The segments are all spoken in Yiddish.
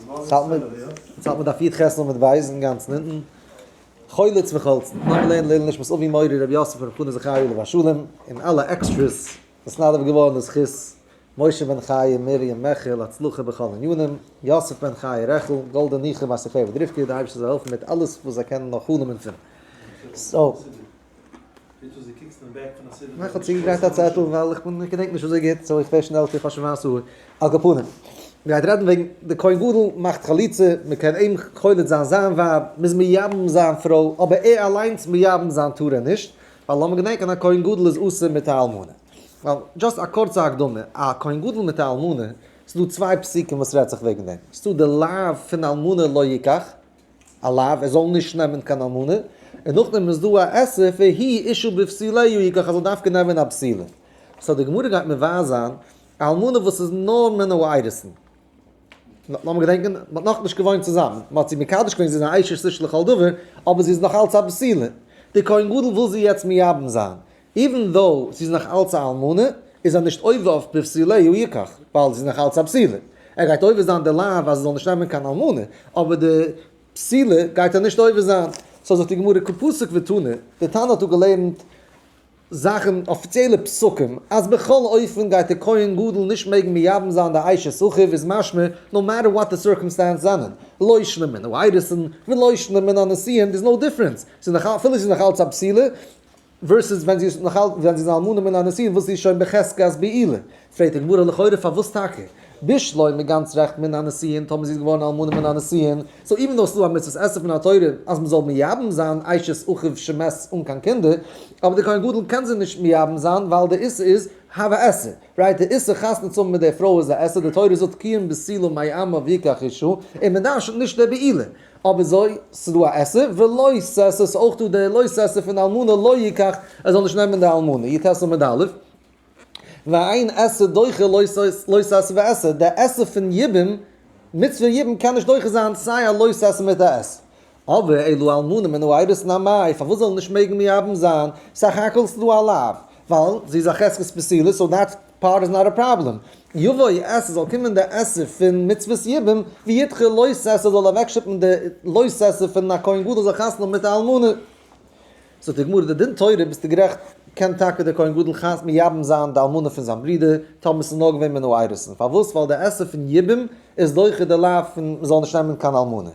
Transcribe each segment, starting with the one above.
יעצט האלט מען דף י"ח עמוד ב' אינגאנצן אונטן, חולץ וחולצין, לאמיר לערנען לעילוי נשמת אבי מורי רבי יוסף רבי חנא זכריה עליו השלום, און אלע extras וואס נדב געווארן לזכות משה בן חיה מרים מעכיל, הצלחה בכל ענינים, יוסף בן חיה רעכל, גאלדע ניחא בת יוכבד רבקה, די אייבערשטער זאל העלפן מיט אלעס וואס זיי קענען נאר חלומ'ן פון. סאו. איך האב צוגעגרייט א צעטל ווייל איך בין געדענק נישט אזוי גוט, so איך ווער שנעל עלטער, איך האב שוין ווייסע האר. על כל פנים, מ'גייט רעדן וועגן די כהן גדול מאכט חליצה, מ'קען אים חולץ זיין זיין ווייב, מ'איז מייבם זיין פרוי, אבער ער אליינס מייבם זיין טאר ער נישט, ווייל לאמיר געדענקען א כהן גדול איז אסור מיט א אלמנה. ווייל, just א קורצע הקדמה, א כהן גדול מיט א אלמנה, ס'איז דא צוויי פסוקים וואס רעדט זיך וועגן דעם. ס'איז דא די לאו פון אלמנה לא יקח, א לאו ער זאל נישט נעמען קיין אלמנה, און נאכדעם איז דא א עשה והוא אשה בבתוליה יקח ער זאל דווקא נעמען א בתולה. so די גמרא גייט מבאר זיין א אלמנה וואס איז נאר מן האירוסין. לאמיר געדענקען, מען האט נאכנישט געוואוינט צוזאמען, מען האט זי מקדש געווען, זי איז א אשת איש לכל דבר, אבער זי איז נאך אלץ א בתולה. די כהן גדול וויל זי יעצט מייבם זיין, even though זי איז נאך אלץ א אלמנה, איז ער נישט עובר אויף בבתוליה יקח, ווייל זי איז נאך אלץ א בתולה. ער גייט עובר זיין די לאו אז ער זאל נישט נעמען קיין אלמנה, אבער די בתולה גייט ער נישט עובר זיין. so זאגט די גמרא קא פסיק ותני, די תנא האט דא געלערנט זאכן, אפיציעלע פסקים, אז בכל אופן גייט דער כהן גדול נישט מעגן מייבם זיין די אשת אחיו איז משמע no matter what די circumstance זענען, לא שנא מן האירוסין ולא שנא מן הנישואין, there's no difference, אפילו זי איז נאך אלץ א בתולה, versus ווען זי איז נאך אלט ווען זי איז אלמנה מן הנישואין וואס זי איז שוין בחזקת בעילה. פרעגט די גמרא לכאורה פארוואס טאקע? בשלמא גאנץ רעכט מן הנישואין טאמער זי איז געווארן אלמנה מן הנישואין, so even though ס'איז דא א מצוות עשה פון התורה אז מ'זאל מייבם זיין אשת אחיו שמת אן קיין קינדער, אבער די כהן גדול קען זי נישט מייבם זיין ווייל די איסור איז הוה עשה, right די איסור חתונה צו האבן מיט די פרוי איז א עשה, די תורה זאגט כי אם בתולה מעמיו יקח אשה, און מ'דרש'נט נישט די בעילה. אבער אזוי, ס'איז דא א עשה ולא תעשה, ס'איז אויך דא די לא תעשה פון אלמנה לא יקח, ער זאל נישט נעמען די אלמנה, י"ט עמוד א', ואין עשה דוחה לא תעשה ועשה, די עשה פון יבום, מצוה יבום קען נישט דוחה זיין סיי א לא תעשה מיט א עשה. אבער אלא אלמנה מן האירוסין אמאי, פארוואס זאל ער נישט מעגן מייבם זיין, סך הכל ס'איז דא א לאו, ווייל זי איז א חזקת בתולה, so that part is not a problem. יבוא עשה זאל קומען די עשה פון מצוות יבום, וידחה לא תעשה זאל אוועקשטופן די לא תעשה פון א כהן גדול זאל חתונה האבן מיט א אלמנה. זאגט די גמרא די דין תורה ביסטו גערעכט קען טאקע דער כהן גדול חתונה מייבם זיין די אלמנה פון זיין ברודער טאמער ס'איז נאר געווען מן האירוסין פארוואס ווייל די עשה פון יבום איז דוחה די לאו פון מ'זאל נישט נעמען קיין אלמנה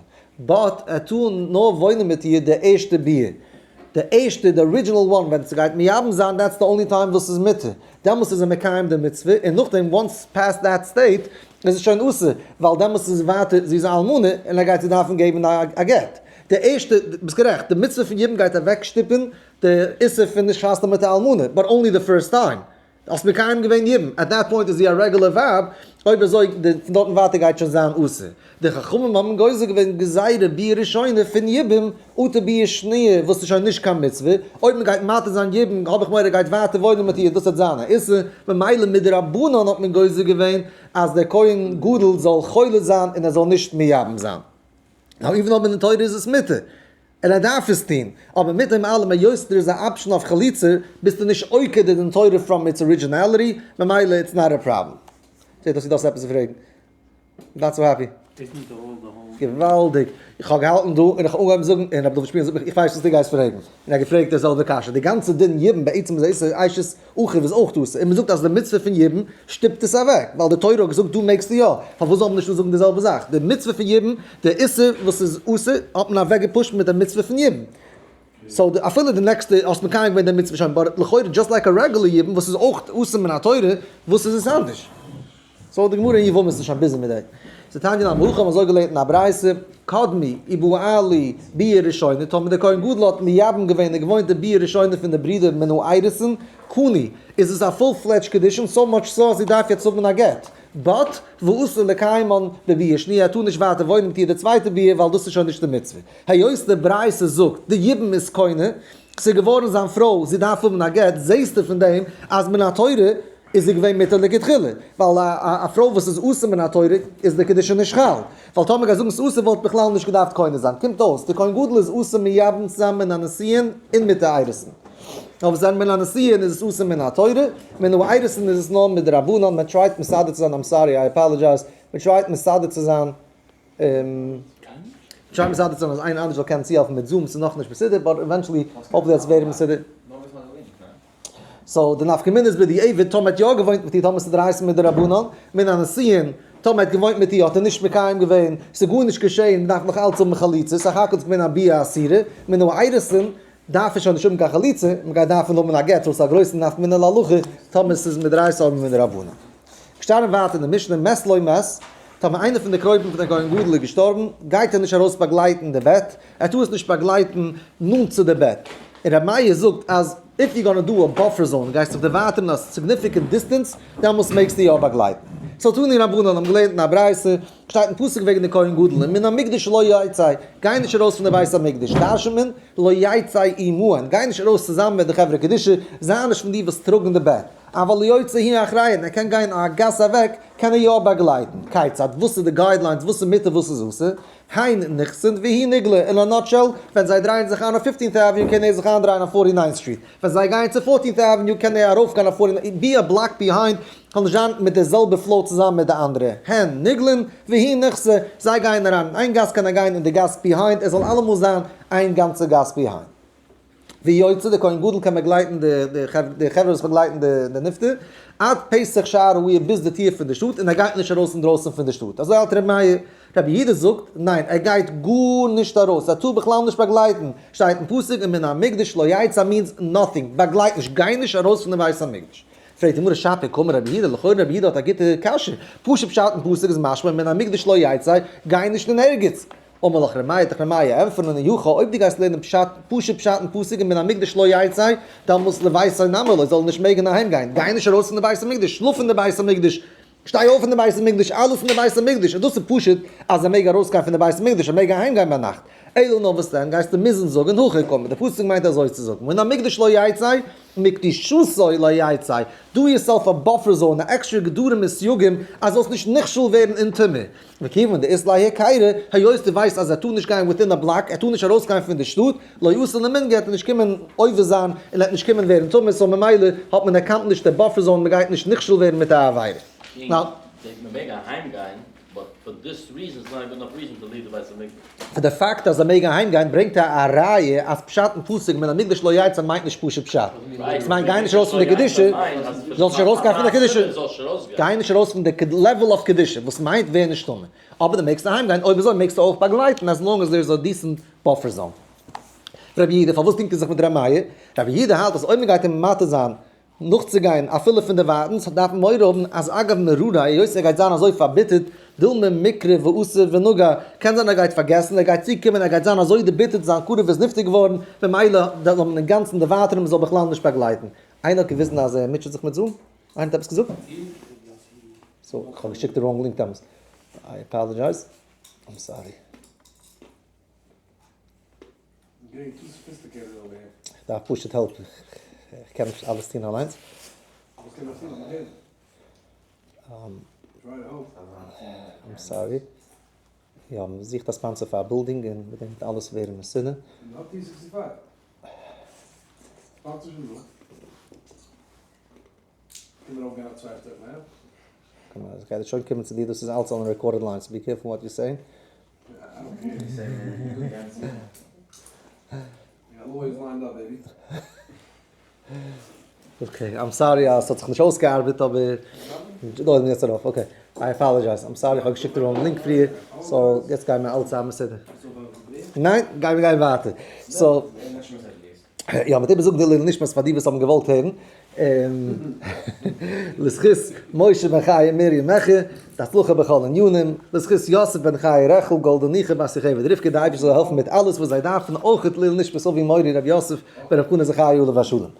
but ער טאר נאר וואוינען מיט איר די ערשטע ביאה די ערשטע די original one ווען ס'גייט מייבם זיין that's the only time וואס ס'איז מותר. דעמאלס איז ער מקיים די מצוה, און נאכדעם once past that state איז עס שוין אסור, ווייל דעמאלס איז ווייטער זי איז א אלמנה און ער גייט זי דארפן געבן א גט. די ערשטע, ביסט גערעכט, די מצוה פון יבום גייט אוועקשטופן די איסור פון נישט חתונה מיט א אלמנה, but only the first time. האסט מקיים געווען יבום, at that point איז זי א רעגולער ווייב, אויב אזוי פון דארטן ווייטער גייט שוין זיין אסור. די חכמים האבן גוזר געווען גזירה ביאה ראשונה פון יבום אטו ביאה שניה וואס איז שוין נישט קיין מצוה, אויב מען גייט מתיר זיין יבום האב איך מורא ער גייט ווייטער וואוינען מיט איר דאס וועט זיין א איסור, ממילא מדרבנן האט מען גוזר געווען אז דער כהן גדול זאל חולץ זיין און ער זאל נישט מייבם זיין. now even אויב אין די תורה איז עס מותר און ער דארף עס טון, אבער מיט דעם אלעם היות דער איז א option אויף חליצה ביסטו נישט עוקר די דין תורה from its originality, ממילא it's not a problem. זעט אויס דו האסט עפעס צו פרעגן. not so happy. געוואלדיג! איך האב געהאלטן דא און איך האב אנגעהויבן זאגן און רבי דוד שפירא זאגט מיך איך ווייס וואס דו גייסט פרעגן. און ער האט געפרעגט די זעלבע קשיא. די גאנצע דין יבום בעצם איז איסור אשת אחיו איז אויך אסור. און מען זאגט אז די מצוה פון יבום שטופט עס אוועק. ווייל די תורה האט געזאגט דא מעגסטו יא. פארוואס זאל מען נישט דא זאגן די זעלבע זאך? די מצוה פון יבום, די איסור וואס איז אסור האט מען אוועק געפושט מיט די מצוה פון יבום. so אפילו די נעקסטע האסט מקיים געווען די מצוה שוין but לכאורה just like א רעגולער יבום וואס איז אויך אסור מן התורה וואס איז עס אנדערש? so די גמרא אין יבמות איז שוין busy מיט דעם. ס'איז תניא נמי הכי האבן אזוי געלערנט אין א ברייתא, קדמו ובעלו ביאה ראשונה, טאמער דער כהן גדול האט מייבם געווען און געוואוינט די ביאה ראשונה פון די ברודער מן האירוסין, קני, איז עס א full fledged קידושין, so much so אז זי דארף יעצט האבן א גט. but, ואסור לקיימן בביאה שניה, ער טאר נישט ווייטער וואוינען מיט איר די צווייטע ביאה ווייל דאס איז שוין נישט די מצוה. היות די ברייתא זאגט די יבום איז קונה, ס'איז געווארן זיין פרוי, זי דארף האבן א גט, זעהסטו פון דעם אז מן התורה איז זי געווען מותר לכתחילה, ווייל א פרוי וואס איז אסור מן התורה איז די קידושין נישט חל, ווייל טאמער גייסט זאגן ס'איז אסור וואלט בכלל נישט געדארפט קונה זיין, קומט אויס די כהן גדול איז אסור מייבם צו זיין מן הנישואין און מיט די אירוסין, נאר וואס זענען מן הנישואין איז עס אסור מן התורה, מן האירוסין איז עס נאר מדרבנן, מען try ט מסדר צו זיין, I'm sorry, I apologize, מען try ט מסדר צו זיין. try מסדר צו זיין אז איינער אנדערש זאל קענען צוהעלפן מיט Zoom, ס'איז נאכנישט מסודר, but eventually hopefully וועט עס ווערן מסודר. So די נפקא מינה איז בדיעבד, טאמער האט יא געוואוינט מיט איר, טאמער ס'איז דאורייתא מדרבנן, מן הנישואין, טאמער האט געוואוינט מיט איר האט ער נישט מקיים געווען, ס'איז גארנישט געשען, מ'דארף נאך אלץ האבן חליצה, סך הכל איז געווען א ביאה אסורה, מן האירוסין דארף ער שוין נישט האבן קיין חליצה, מ'גייט דארפן האבן א גט, so ס'איז א גרויסע נפקא מינה להלכה, טאמער ס'איז מדאורייתא אדער מדרבנן. געשטאנען ווייטער אין די משנה, מת לו מת, טאמער איינער פון די קרובים פון די כהן גדול איז געשטארבן, גייט ער נישט ארויס באגלייטן די בעט, ער טאר עס נישט באגלייטן נאנט צו די בעט. און רבי מאיר זאגט אז if you gonna do a buffer zone, גייסט זיך דערווייטערן א significant distance, דעמאלס מעגסטו יא באגלייטן. So תנו רבנן האבן געלערנט אין א ברייתא, שטייט אין פסוק וועגן די כהן גדול, ומן המקדש לא יצא, גיי נישט ארויס פון די בית המקדש, דרש'נט מען, לא יצא עמהן, גיי נישט ארויס צוזאמען מיט די חברה קדישא, זיי נישט פון די וואס טראגן די בעט. אבל יוצא הוא אחריהן, ער קען גיין א גאס אוועק, קען ער יא באגלייטן. כיצד, וואס איז די guidelines, וואס איז מותר וואס איז אסור? הן נכנסין והוא נגלה, in a nutshell, ווען זיי דרייען זיך איין אויף Fifteenth Avenue קען ער זיך איינדרייען אויף Forty Ninth Street, ווען זיי גייען צו Fourteenth Avenue קען ער ארויפגיין אויף Forty Ninth, be a block behind, זאל נישט זיין מיט די זעלבע flow צוזאמען מיט די אנדערע, הן נגלין והוא נכנסה, זיי גייען אריין אין איין גאס קען ער גיין אין די גאס behind, ער זאל אלעמאל זיין איין גאנצע גאס behind. ויוצא, דער כהן גדול קען באגלייטן די חברה וואס באגלייטן די נפטר, עד פתח שער העיר ביז די טיר פון די שטאט, און ער גייט נישט ארויס אינדרויסן פון די שטאט. אזוי האלט רבי מאיר. רבי יהודה זאגט, ניין, ער גייט גארנישט ארויס, ער טאר בכלל נישט באגלייטן, שטייט אין פסוק ומן המקדש לא יצא means nothing, באגלייט נישט, גיי נישט ארויס פון די בית המקדש. פרעגט די גמרא שפיר קאמר רבי יהודה, לכאורה רבי יהודה האט א גוטע קשיא, פשוט פשט אין פסוק איז משמע ומן המקדש לא יצא, גיי נישט אין ערגעץ. אמר לך ר' מאיר, דיך ר' מאיר ענטפערן אי הכי, אויב דו גייסט לערנען פשט, פשוט פשט אין פסוק ומן המקדש לא יצא, דאמאלס לביתו נמי לא, זאל ער נישט מעגן אהיים גיין, גיי נישט ארויס פון די בית המקדש, שלאף אין די בית המקדש, שטיי אויף אין די בית המקדש, אלעס אין די בית המקדש, און דאס איז פשוט אז ער מעג ארויסגיין פון די בית המקדש, ער מעג אהיים גיין ביינאכט, אלא נאר וואס דען, גייסטו מוזן זאגן הכי קאמר, די פסוק מיינט אזוי צו זאגן, ומן המקדש לא יצא, מקדושתו לא יצא, do yourself a buffer zone, א עקסטרע גדרים און סייגים אז זאלסט נישט נכשל ווערן אין טומאה. וכיוון דאית ליה היכירא, היות דו ווייסט אז ער טאר נישט גיין within a block, ער טאר נישט ארויסגיין פון די שטאט, לא אתי למנגע וועט ער נישט קומען עובר זיין און ער וועט נישט קומען ווערן טמא, so ממילא האט מען accomplished די buffer zone, מען גייט נישט נכשל ווערן מיט א עבירה. מען מעג אהיימגיין but for this reason is not good enough reason to leave די בית המקדש. פאר די פאקט אז ער מעג אהיים גיין ברענגט ער א ראיה אז פשט אין פסוק מן המקדש לא יצא מיינט נישט פשוט פשט. עס מיינט גיי נישט ארויס פון די קדושה, זאלסט נישט ארויסגיין פון די קדושה. גיי נישט ארויס פון די level of קדושה, וואס מיינט ווער נישט טמא. אבער דו מעגסט אהיים גיין, אויב אזוי מעגסטו אויך באגלייטן as long as there is a decent buffer zone. רבי יהודה, פארוואס דינגט ער זיך מיט ר' מאיר? רבי יהודה האלט אז אויב מען גייט אים מתיר זיין נאכצוגיין אפילו פון דערווייטנס דארף מען מורא האבן אז אגב מרורא היות ער גייט זיין אזוי פארביטערט דילמא מיקרי ואתי ונגע, קען זיין ער גייט פארגעסן, ער גייט צוקומען ער גייט זיין אזוי דערביטערט זיין קרוב איז נפטר געווארן, ממילא זאל מען אינגאנצן דערווייטערן מען זאל בכלל נישט באגלייטן. איינער האט געוויזן אז ער מוטשעט זיך מיט Zoom? איינער האט עפעס געזאגט? So איך האב געשיקט די wrong link דעמאלס. I apologize. I'm sorry. איך דארף פשוט help, איך קען נישט אלעס טון אליינס. I'm sorry. יא, מען זוכט א sponsor פאר א בילדינג און מיט דעם וועט אלעס ווערן מסודר. כ'גיי שוין קומען צו דיר, דאס איז אלץ on recorded line, so be careful what you saying. Okay, I'm sorry אז ס'האט זיך נישט אויסגעארבעט אבער דא איז מען יעצט ארויף, okay, I apologize, I'm sorry איך האב געשיקט די wrong link פריער, so יעצט גייען מיר אלץ זיין מסודר. ניין, גיימיר גיין ווייטער. So, יא, מיט איבערזאגן די לעילוי נשמת פאר די וואס האבן געוואלט הערן. לזכות משה בן חיה מרים מחיה, די הצלחה בכל ענינים, לזכות יוסף בן חיה רחל, גאלדא ניחא בת יוכבד רבקה, די אייבערשטער זאל העלפן מיט אלעס וואס זיי דארפן, אויך לעילוי נשמת אבי מורי רבי יוסף בן רב חנא זכריה עליו השלום.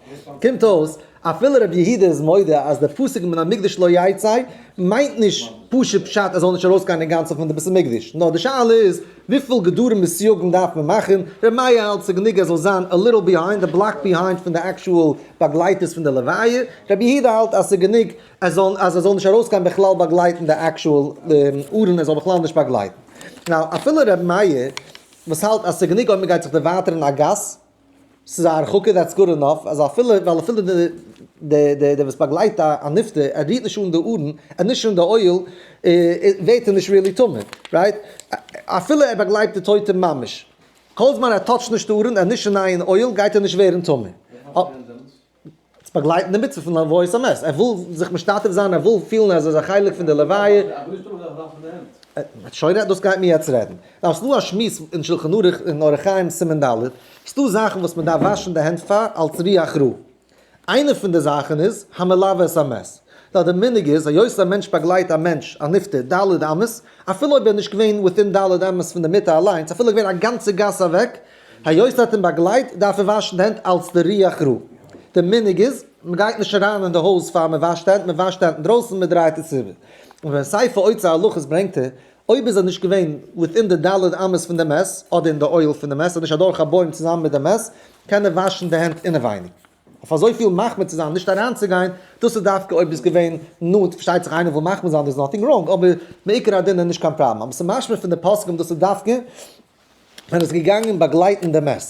קומט אויס, אפילו רבי יהודה איז מודה אז דער פסוק מן המקדש לא יצא מיינט נישט פשוט פשט ער זאל נישט ארויסגיין אינגאנצן פון די בית המקדש, נאר די שאלה איז וויפיל גדרים וסייגים דארף מען מאכן, ר' מאיר האלט ס'איז גענוג ער זאל זיין a little behind, a block behind פון די actual באגלייטערס פון די לוויה, רבי יהודה האלט אז ס'איז גענוג ער זאל אז ער זאל נישט ארויסגיין בכלל באגלייטן די actual ארון ער זאל בכלל נישט באגלייטן. Now אפילו ר' מאיר וואס האלט אז ס'איז גענוג אויב מ'גייט זיך דערווייטערן א גאס, ס'איז א הרחקה that's good enough, אז אפילו, ווייל אפילו די די די די וואס באגלייט א נפטר, ער רירט נישט אן די ארון, ער נישט אן די אוהל, ווערט ער נישט really טמא, right? אפילו ער באגלייט די טויטע ממש, כל זמן ער touch ט נישט די ארון, ער נישט אין איין אוהל, גייט ער נישט ווערן טמא. צו באגלייטן די מצוה פון הלוית המת, ער וויל זיך משתתף זיין, ער וויל פילן אז ער איז א חלק פון די לוויה. שוין דאס גייט מיר יעצט רעדן. נאר ס'דא א שמועס אין שלחן ערוך אין אורח חיים סימן ד', ס'דא זאכן וואס מ'דארף וואשן די הענט פאר אלס ריח רע. איינע פון די זאכן איז המלווה את המת. נאר די מנהג איז היות א מענטש באגלייט א מענטש א נפטר ד' אמות, אפילו אויב ער איז נישט געווען within ד' אמות פון די מיטה אליינס, אפילו געווען א גאנצע גאס אוועק, היות ער האט אים באגלייט דארף ער וואשן די הענט אלס די ריח רע. די מנהג איז, מען גייט נישט אריין אין די הויז פאר מען וואשט הענט, מען וואשט הענט אינדרויסן, מען דרייט עס איבער. און ווען ספר אוצר הלכות ברענגט ער, אויב איז ער נישט געווען within די ד' אמות פון די מת, אדער אין די אוהל פון די מת, אדער נישט אדורך א בוים צוזאמען מיט די מת, קען ער וואשן די הענט אינעווייניג. אויף אזויפיל מחמיר צו זיין נישט אריינצוגיין, דאס איז דווקא אויב ביסט געווען נאנט, פארשטייט זיך איינער וויל מחמיר זיין there's nothing wrong, אבער מעיקר הדין איז נישט קיין פראבלעם. אבער ס'איז משמע פון די פוסקים דאס איז דווקא ווען ער איז געגאנגען באגלייטן די מת.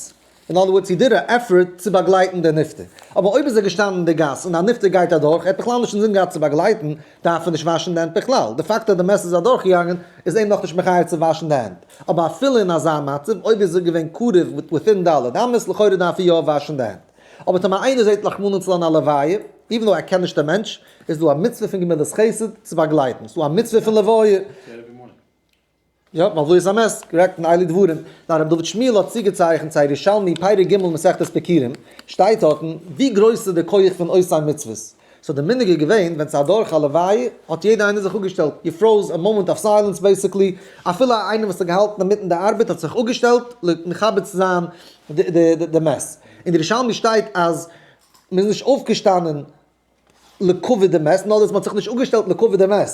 אין other words he did a effort צו באגלייטן די נפטר. אבער אויב איז ער געשטאנען אין די גאס און א נפטר גייט אדורך, ער האט בכלל נישט אינזין געהאט צו באגלייטן, דארף ער נישט וואשן די הענט בכלל. די פאקט אז די מת איז אדורכגעגאנגען איז אים נאכנישט מחייב צו וואשן די הענט. אבער אפילו אין אזא מצב, אויב איז ער געווען קרוב within ד' אמות, לכאורה דארף ער יא וואשן די הענט. אבער טאמער איינער זעט רחמנא לצלן א לוויה, even though ער קען נישט די מענטש, איז דא א מצוה פון גמילת חסד צו באגלייטן. ס'איז דא א מצוה פון לוויה. יא, הלוית המת, correct אין אלו דברים. נאר רבי דוד שמואל האט צוגעצייכנט צו א ירושלמי פרק ג' מסכת ביכורים, שטייט דארטן ווי גרויס איז די כח פון עושי מצוות. so די מנהג איז געווען ווען ס'איז אדורך א לוויה האט יעדער איינער זיך אפגעשטעלט, you froze a moment of silence basically, אפילו איינער וואס האט געהאלטן אינמיטן די ארבעט האט זיך אפגעשטעלט מכבד צו זיין די מת. אין די ירושלמי שטייט אז מ'איז נישט אויפגעשטאנען לכבוד די מת, נאר דאס מ'האט זיך נישט אפגעשטעלט לכבוד די מת,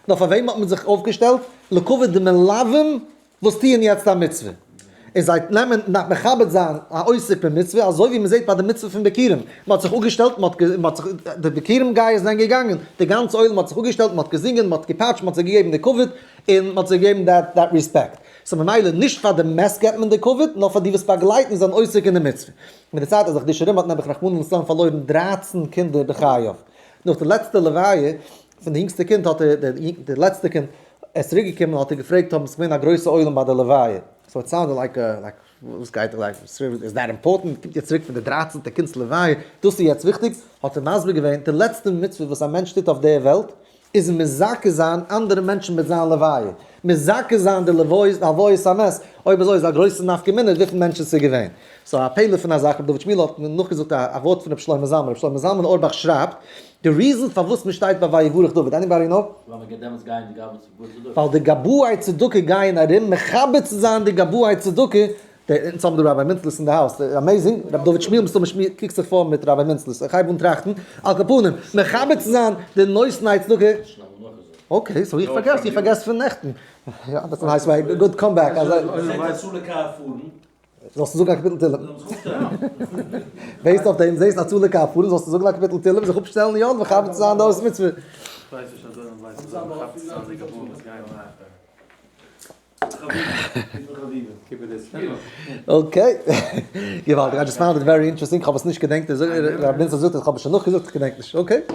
נאר פאר וועם האט מען זיך אויפגעשטעלט? לכבוד די מלווים וואס טוען יעצט א מצוה, און זיי נעמען דארף מכבד זיין א עוסק במצוה, אזוי ווי מ'זעט ביי די מצוה פון ביכורים, מ'האט זיך אפגעשטעלט, מ'האט מ'האט זיך, די ביכורים גייער זענען געגאנגען, די גאנצע עולם האט זיך אפגעשטעלט, מ'האט געזינגען, מ'האט געפאטשט, מ'האט זיי געגעבן די כבוד, און מ'האט זיי געגעבן that that respect. so ממילא נישט פאר די מת געבט מען די כבוד, נאר פאר די וואס באגלייטן און זענען עוסק אין די מצוה. מיט די צייט אז חידושי הרי"ם האט נעבעך רחמנא לצלן פארלוירן 13 קינדער בחייו. נאך די לעצטע לוויה פון די יונגסטע קינד האט ער, די לעצטע קינד, ער איז צוריק געקומען האט ער געפרעגט אויב עס איז געווען א גרויסע עולם ביי די לוויה. so it sounded like a like וואס גייט like is that important? קומט יעצט צוריק פון די דרייצענטע קינד'ס לוויה, דאס איז יעצט וויכטיג? האט ער מסביר געווען, די לעצטע מצוה וואס א מענטש טוט אויף דער וועלט איז מזכה זיין אנדערע מענטשן מיט זיין לוויה, מזכה זיין די לוויות הלוויות המת, אויב אזוי איז א גרויסע נפקא מינה וויפיל מענטשן ס'איז געווען. so א פלא פון א זאך, רבי דוד שמואל האט מיר נאכגעזאגט א ווארט פון רבי שלמה זלמן, רבי שלמה זלמן אוירבאך שרייבט, די reason פארוואס מען שטייט ביי ויברך דוד, anybody know? ווייל מען גייט דעמאלטס גיין די גבאי צדקה. ווייל די גבאי צדקה גייען ארום מכבד צו זיין די גבאי צדקה, אונז האבן דא ראביי מינצלעס אין די house, amazing, רבי דוד שמואל מסתמא קוקט זיך פאר מיט ראביי מינצלעס, איך הייב אן טראכטן, על כל פנים, מכבד צו זיין די נותני צדקה, okay, so איך פארגעס, איך פארגעס פון נעכטן, יא, דאס הייסט א good comeback, זאלסטו זאגן א קאפיטל תהילים, based אויף דעם, זעסט הצלה קאר פארן, זאלסטו זאגן א קאפיטל תהילים, זיך אפשטעלן יא, מכבד צו זיין די עושה מצוה. okay, געוואלדיג, I just found it very interesting, כ'האב עס נישט געדענקט, רב מינצער זאגט אז כ'האב עס שוין נאכגעזאגט, איך געדענק נישט, okay.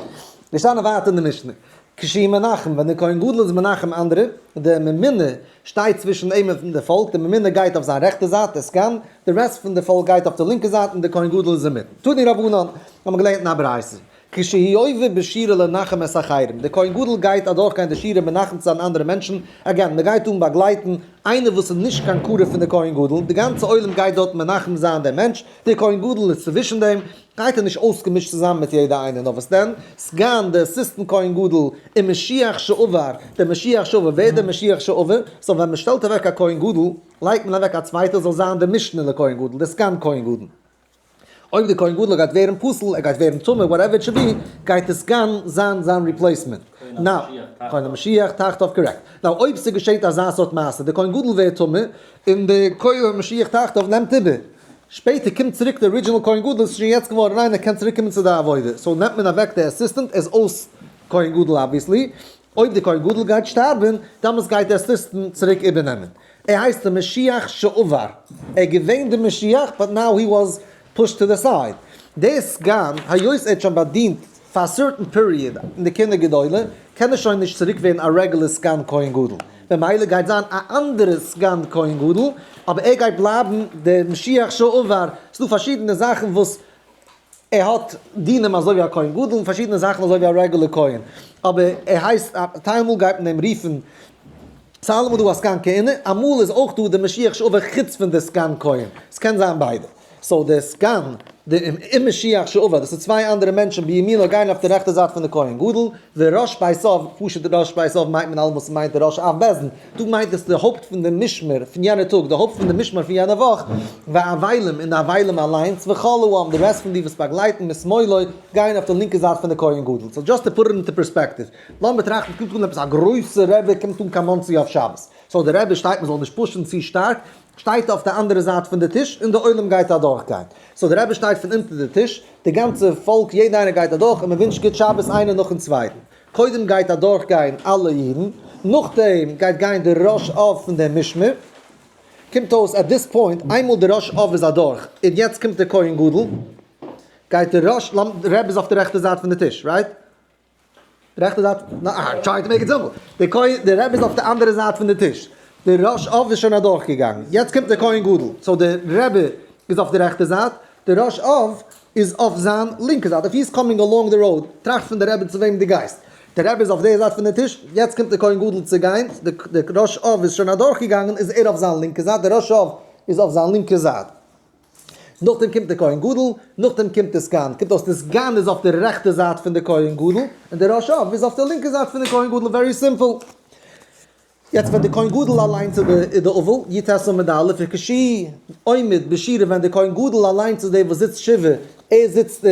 מיר שטייען ווייטער אין די משנה. כשהוא מנחם, ווען דער כהן גדול איז מנחם אנדערע, דער ממונה שטייט צווישן אים און די פאלק, דער ממונה גייט אויף זיין רעכטע זייט, דער סגן, די רעסט פון די פאלק גייט אויף די לינקע זייט און דער כהן גדול איז אינמיטן. תנו רבנן, האבן מיר געלערנט אין א ברייתא. כשהוא עובר בשורה לנחם את האחרים, דער כהן גדול גייט אדורכגיין די שורה מנחם צו זיין אנדערע מענטשן, again, מען גייט אן באגלייטן איינער וואס איז נישט קיין קרוב פון דער כהן גדול, די גאנצע עולם גייט דארט מנחם זיין דעם מענטש, דער כהן גדול איז צווישן דעם, גייט ער נישט אויסגעמישט צוזאמען מיט יעדע איינער, נאר וואס דען, סגן, דער assistant כהן גדול, און משיח שעבר, דער משיח שעבר, ווער איז דער משיח שעבר? so ווען מען שטעלט אוועק א כהן גדול, לייגט מען אוועק א צווייטער זאל זיין דער משנה לכהן גדול, דער סגן כהן גדול. אויב די כהן גדול גייט ווערן פסול, ער גייט ווערן טמא, whatever it should be, גייט די סגן זיין זיין replacement. now, כהן המשיח תחתיו correct. now אויב ס'געשעט אזא סארט מעשה, די כהן גדול ווערט טמא, און די כהן המשיח תחתיו נעמט איבער. שפעטער קומט צוריק די original כהן גדול, ס'איז שוין יעצט געווארן ריין, ער קען צוריק קומען צו די עבודה. so נעמט מען אוועק די assistant, ער איז אויס כהן גדול obviously. אויב די כהן גדול גייט שטארבן, דאמאלס גייט די assistant צוריק איבערנעמען. ער הייסט די משיח שעבר. ער איז געווען די משיח but now he was pushed to the side. דער סגן, היות ער האט שוין באדינט פאר א certain period אין די כהונה גדולה, קען ער שוין נישט צוריק ווערן א רעגולער סגן כהן גדול. במילא גייט זיין א אנדערע סגן כהן גדול, אבער ער גייט בלייבן דער משיח שעבר, ס'דא פארשידענע זאכן וואס ער האט דינים אזוי ווי א כהן גדול און פארשידענע זאכן אזוי ווי א רעגולער כהן, אבער ער הייסט טיילמאל גייט מען אים רופן, ס'איז אלעמאל דא א סגן כהונה, אמאל איז אויך דא די משיח שעבר חוץ פון די סגן כהן, ס'קען זיין ביידע. so דער סגן, די און משיח שעבר, דאס איז צוויי אנדערע מענטשן בימינו גייען אויף די רעכטע זייט פון די כהן גדול, וראש בית אב, פשוט ראש בית אב מיינט מען אלעמאל ס'מיינט די ראש אב בית דין, דא מיינט עס די הויפט פון די משמר פון יענע טאג, די הויפט פון די משמר פון יענע וואך, והאבלים און די אבלים אליינס, וכל העם, די rest פון די וואס באגלייטן משמאלו, גייען אויף די לינקע זייט פון די כהן גדול. so just to put it into perspective, לאמיר טראכטן, קומט אן עפעס א גרויסע רבי קומט אן קיין מאנסי אויף שבת, so די רבי שטייט מען זאל נישט push ן צו שטארק, שטייט אויף די אנדערע זייט פון די טיש און די עולם גייט אדורך גיין, so די רבי שטייט פון אונטער די טיש, די גאנצע פאלק יעדע איינער גייט אדורך און מען ווינטשט גוט שבת איינער נאכן צווייטן, קודם גייט אדורך גיין אלע אידן, נאכדעם גייט גיין די ראש אב פון די משמר, קומט אויס at this point איינמאל די ראש אב איז אדורך און יעצט קומט די כהן גדול, גייט די ראש, די רבי איז אויף די רעכטע זייט פון די טיש, right? די רעכטע זייט, נא, אה, try to make it simple. די כהן, די רבי איז אויף די אנדערע זייט פון די טיש. די ראש אב איז שוין אדורך געגאנגען. יעצט קומט די כהן גדול. so די רבי איז אויף די רעכטע זייט, די ראש אב איז אויף זיין לינקע זייט. if he is coming along the road, טראכט פון די רבי צו וועם דו גייסט. די רבי איז אויף די זייט פון די טיש, יעצט קומט די כהן גדול צו גיין, די ראש אב איז שוין אדורך געגאנגען, איז ער אויף זיין לינקע זייט, די ראש אב איז אויף זיין לינקע זייט. נאכדעם קומט דער כהן גדול, נאכדעם קומט די סגן, קומט אויס די סגן איז אויף די רעכטע זייט פון די כהן גדול, און די ראש אב איז אויף די לינקע זייט פון די כהן גדול, very simple. יעצט ווען די כהן גדול אליינס איז די די אבל, י ט עמוד א', וכשהוא עומד בשורה ווען די כהן גדול אליינס איז דער וואס זיצט שבעה, ער זיצט,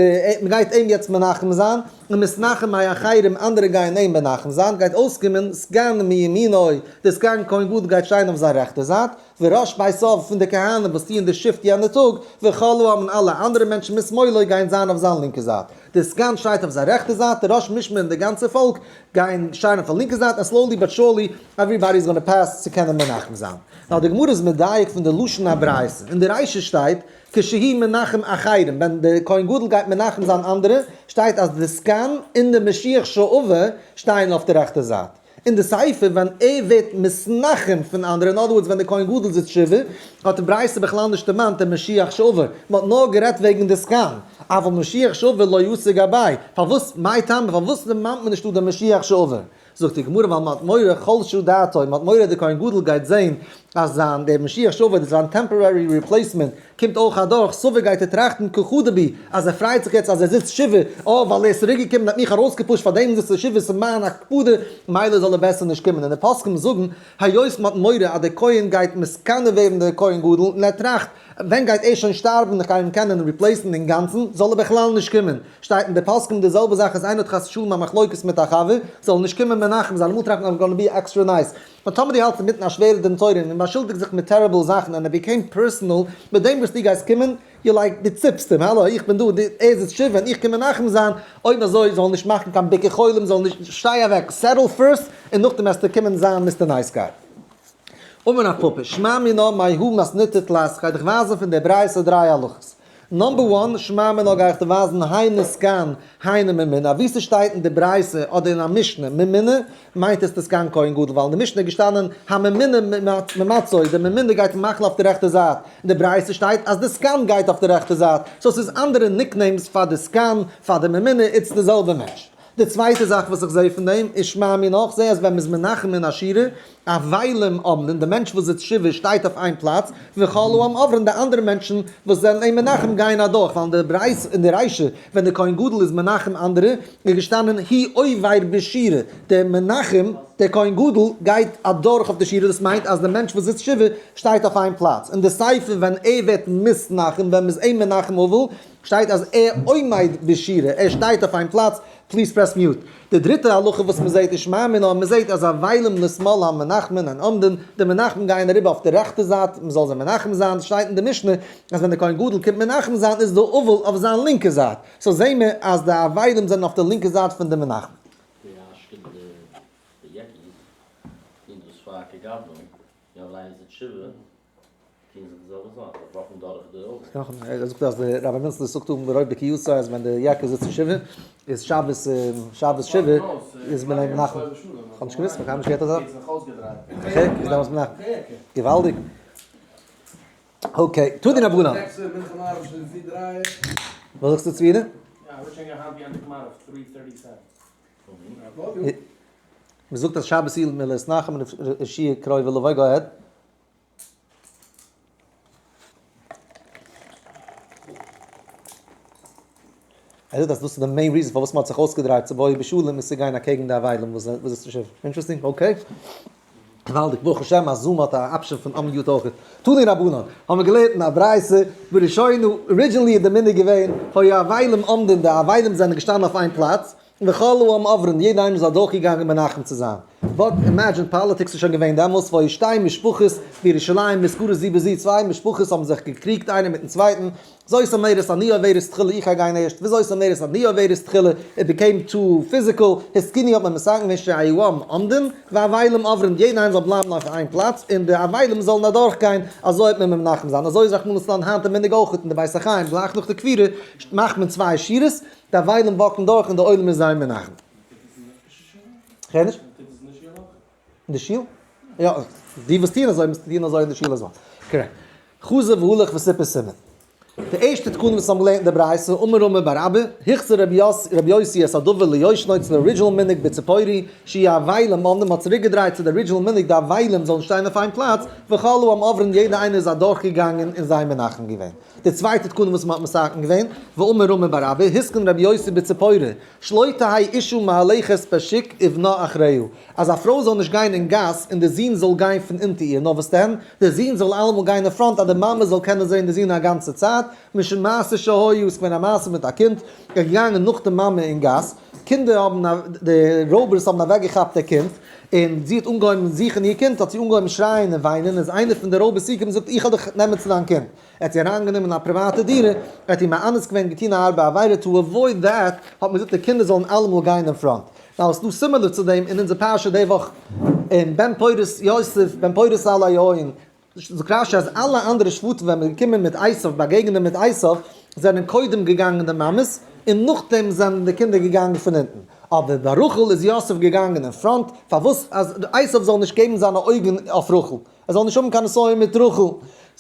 מען גייט אים יעצט מנחם זיין, ומתנחם האחרים אנדערע גייען אים מנחם זיין, גייט אויסקומען סגן מימינו, די סגן כהן גדול גייט שטיין אויף זיין רעכטע זייט, וראש בית אב פון די כהנים וואס טוען די shift יענע טאג, וכל העם און אלע אנדערע מענטשן משמאלו גייען זיין אויף זיין לינקע זייט. דער סגן שטייט אויף זיין רעכטע זייט, דער ראש משמר און די גאנצע פאלק גייען שטיין אויף די לינקע זייט, און slowly but surely everybody is gonna pass צו קענען מנחם זיין. נאר די גמרא איז מדייק פון די לשון הברייתא. אין די רישא שטייט, כשהוא מנחם אחרים, ווען דער כהן גדול גייט מנחם זיין אנדערע, שטייט אז די סגן און די משיח שעבר שטייען אויף די רעכטע זייט. אין די סיפא ווען ער ווערט מתנחם פון אנדערע, in other words ווען דער כהן גדול זיצט שבעה, האט די ברייתא בכלל נישט דערמאנט דעם משיח שעבר, מען האט נאר גערעדט וועגן די סגן, אבל משיח שעבר לא אתא גביה, פארוואס מאי טעמא פארוואס דערמאנט מען נישט דא דעם משיח שעבר? זאגט די גמרא ווייל מען האט מורא חלשה דעתו, מען האט מורא דער כהן גדול גייט זען אז זיין דער משיח שעבר דאס איז זיין temporary replacement, קומט אויך אדורך, סבר גייט ער טראכטן קא חדי ביה, אז ער פרייט זיך יעצט אז ער זיצט שבעה, אה ווייל ער איז צוריק געקומען און האט מיך ארויסגעפושט פאר דעם זיצט ער שבעה ס'איז מיין הקפדה מילא זאל ער בעסער נישט קומען און די פוסקים זאגן היות מ'האט מורא אז דער כהן גייט מתקנא ווערן דער כהן גדול און ער טראכט ווען גייט ער שוין שטארבן איך גיי אים קענען replace ן אינגאנצן זאל ער בכלל נישט קומען שטייט אין די פוסקים די זעלבע זאך אז איינער האט חס ושלום א מחלוקת מיט א חבר זאל ער נישט קומען מנחם זיין אמאל טראכט מען I'm gonna be extra nice נאר טאמער דו האלטסט אינמיטן א שווערע דין תורה און באשולדיגסט זיך מיט terrible זאכן and it became personal, מיט דעם וואס דו גייסט קומען, you like, דו ציפסט אים, האלא איך בין דא, דו, ער זיצט שבעה און איך קום מנחם זיין, אויב אזוי זאל נישט מאכן קיין ביקור חולים, זאל נישט, שטיי אוועק, settle first, און נאכדעם וועסטו קומען זיין Mister Nice Guy. אמר רב פפא, שמע מינה מהא מתניתא תלת, כ'גיי דיך ווייזן פון דער ברייתא דריי הלכות. number one, שמע מינה גיי איך דיר ווייזן היינו סגן היינו ממונה, ווי ס'שטייט אין די ברייתא אדער אין א משנה ממונה, מיינט עס די סגן כהן גדול, ווייל אין די משנה איז געשטאנען הממונה ממצוי, די ממונה גייט מחלה אויף די רעכטע זייט, אין די ברייתא שטייט אז די סגן גייט אויף די רעכטע זייט, so ס'איז אנדערע nicknames פאר די סגן, פאר די ממונה, it's די זעלבע מענטש. די צווייטע זאך וואס איך זעה פון דעם איז שמע מינה, איך זעה אז ווען מ'איז מנחם אין א שורה, אבלים עומדין, די מענטש וואס זיצט שבעה שטייט אויף איין פלאץ, וכל העם עוברין, די אנדערע מענטשן וואס זענען אים מנחם גייען אדורך, ווייל אין די ברייתא אין די רישא ווען דער כהן גדול איז מנחם אנדערע, איז געשטאנען הוא עובר בשורה, דער מנחם, דער כהן גדול, גייט אדורך אויף די שורה, דאס מיינט אז דער מענטש וואס זיצט שבעה שטייט אויף איין פלאץ, אין די סיפא ווען ער ווערט מתנחם, ווען מ'איז אים מנחם אבל, שטייט אז ער עומד בשורה, ער שטייט אויף איין פלאץ, please press mute. די דריטע הלכה וואס מען זעט איז שמע מינה, מען זעט אז אבלים לשמאל המנחמין הן עומדין, די מנחמים גייען אריבער אויף די רעכטע זייט, מען זאל זיי מנחם זיין, שטייט אין די משנה אז ווען די כהן גדול קומט מנחם זיין איז די אבל אויף זיין לינקע זייט, so זעהן מיר אז די אבלים זענען אויף די לינקע זייט פון די מנחמים. די אשכנ די יעקיס טוהן דאס פאר כגוונא, יא ליינען זיי תשובה. טוהן זיי די זעלבע זאך, זיי וואקן דורך די אויגן. ער זאגט אז די רבי מינצלער זאגט אן ברוב בקיאותו אז ווען די יעקע זיצט אין שבעה איז שבת שבת שבעה איז מען אים מנחם. כ'האב נישט געוואוסט, כ'האב קיינמאל נישט געהערט אזא זאך. okay, איז דעמאלטס מנחם. געוואלדיג. okay, תנו רבנן. וואס זאגסטו צבי? מ'זאגט אז שבת איז מלאת נחם און שי' קרוב ולבוא, go ahead. ער זאגט אז דאס איז די main reason פארוואס מ'האט זיך אויסגעדרייט צו בואי בשלום איז צו גיין אקעגן די אבלים וואס איז נישט interesting, okay. געוואלדיג, ברוך השם אז Zoom האט א option פון unmute אויכעט. תנו רבנן, האבן מיר געלערנט אין א ברייתא, בראשונה, originally איז די מנהג געווען, היו אבלים עומדין, די אבלים זענען געשטאנען אויף איין פלאץ, וכל העם עוברין, יעדער איינער איז אדורכגעגאנגען מנחם צו זיין. but imagine politics איז שוין געווען דעמאלס, והיו שתי משפחות בירושלים נזכרות זו בזו, צוויי משפחות האבן זיך געקריגט איינער מיטן צווייטן, זאת אומרת אני עוברת תחילה איך גיי גיין ערשט, וזאת אומרת אני עוברת תחילה, it became too physical, התקינו האט מען מתקן געווען שיהיו העם עומדין, והאבלים עוברין, יעדער איינער זאל בלייבן אויף איין פלאץ, און די אבלים זאלן אדורכגיין, אזוי האט מען מנחם זיין, אזוי איז רחמנא לצלן היינט די מנהג אויכעט אין די בית החיים, גלייך נאך די קבורה מאכט מען צוויי שורות, די אבלים walk ן דורך און די עולם איז זיי מנחם. כ'הער נישט. אין די שול? יא, די וואס טוען אזוי מוזן טוען אזוי אין די שול as well. Correct. חזר והלך וסיפר סימן. די ערשטע תקנה וואס האבן געלערנט אין די ברייתא, אמר רמי בר אבא, החזיר רבי יוסי את הדבר ליושנו צו די original מנהג בציפורי, שיהיו אבלים עומדים, מ'האט צוריקגעדרייט צו די original מנהג די אבלים זאלן שטיין אויף איין פלאץ, וכל העם עוברין יעדער איינער איז אדורכגעגאנגען און זיי מנחם געווען. די צווייטע תקנה וואס מ'האט מתקן געווען, ואמר רמי בר אבא, התקין רבי יוסי בציפורי, שלא תהא אשה מהלכת בשוק ובנה אחריה, אז א פרוי זאל נישט גיין אין גאס און די זון זאל גיין פון אונטער איר, נאר וואס דען, די זון זאל אלעמאל גיין אין front אז די מאמע זאל קענען זען די זון א גאנצע צייט, משום מעשה שהיה, ס'געווען א מעשה מיט א קינד, ער איז געגאנגען נאך די מאמע אין גאס, קינדער האבן א, די רויבערס האבן אוועקגעכאפט די קינד, און זי האט אנגעהויבן זוכן איר קינד, האט זי אנגעהויבן שרייען און וויינען, איז איינער פון די רויבערס צוגעקומען און זאגט איך וועל דיך נעמען צו דיין קינד, ער האט זי אריינגענומען אין א פריוואטע דירה, ער האט איר מאנס געווען, געטון א הארבע עבירה, to avoid that האט מען געזאגט די קינדער זאלן אלעמאל גיין אין front. Now עס איז דא similar צו דעם אין אונזער פרשה די וואך אין בן פורת יוסף בן פורת עלי עין, זאגט רשי אז אלע אנדערע שבטים ווען מען איז געקומען מיט עשיו באגעגענען מיט עשיו זענען קודם געגאנגען די מאמעס און נאכדעם זענען די קינדער געגאנגען פון אונטן, אבער ביי רחל איז יוסף געגאנגען אין front, פארוואס אז עשיו זאל נישט געבן זיינע אויגן אויף רחל. ער זאל נישט האבן קיין נסיון מיט רחל.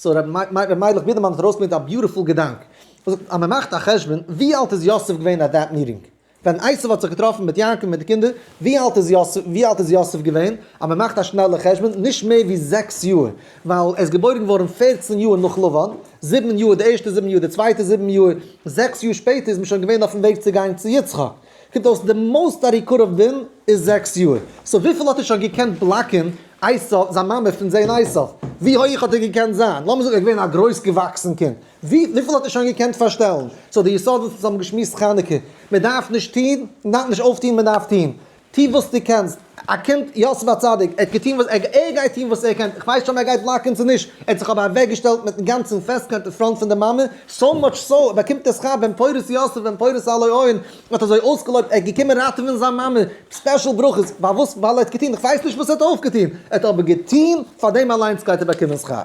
So רבי מיילעך בידערמאן האט ארויסגעברענגט א beautiful געדאנק. ער זאגט אז מען מאכט א חשבון, ווי אלט איז יוסף געווען at that meeting? ווען עשו האט זיך געטראפן מיט יעקב מיט די קינדער, ווי אלט איז יוסף, ווי אלט איז יוסף געווען? אז מען מאכט א שנעלע חשבון, נישט מער ווי 6 יאר, ווייל ער איז געבוירן געווארן 14 יאר נאך לבן, 7 יאר, די ערשטע 7 יאר, די צווייטע 7 יאר, 6 יאר שפעטער איז מען שוין געווען אויפן וועג צו גיין צו יצחק. קומט אויס די most that he could have been איז 6 יאר. So וויפיל האט ער שוין געקענט block ן עשו, זיין מאמע פון זעהן עשו? ווי הויך האט ער געקענט זיין? לאמיר זאגן ער איז געווען א גרויס געוואקסן קינד. ווי וויפיל האט ער שוין געקענט פארשטעלן? So די יסוד וואס אונז האבן געשמועסט חנוכה, מען דארף נישט טון, מען דארף נישט אויפטון, מען דארף טון. טו וואס דו קענסט. א קינד, יוסף הצדיק, ער האט געטון וואס ער, ער גייט טון וואס ער קען, איך ווייס שוין אויב ער גייט block ן צו נישט, ער האט זיך אבער אוועקגעשטעלט מיטן גאנצן פעסטקייט אין front פון די מאמע, so much so, ער באקומט די שכר בן פורת יוסף בן פורת עלי עין, האט אזוי אויסגעלויבט, ער איז געקומען ראטעווען זיין מאמע, special ברכות, פארוואס? ווייל ער האט געטון, איך ווייס נישט וואס ער האט אויפגעטון, ער האט אבער געטון, פאר דעם אליינס גייט ער באקומען שכר.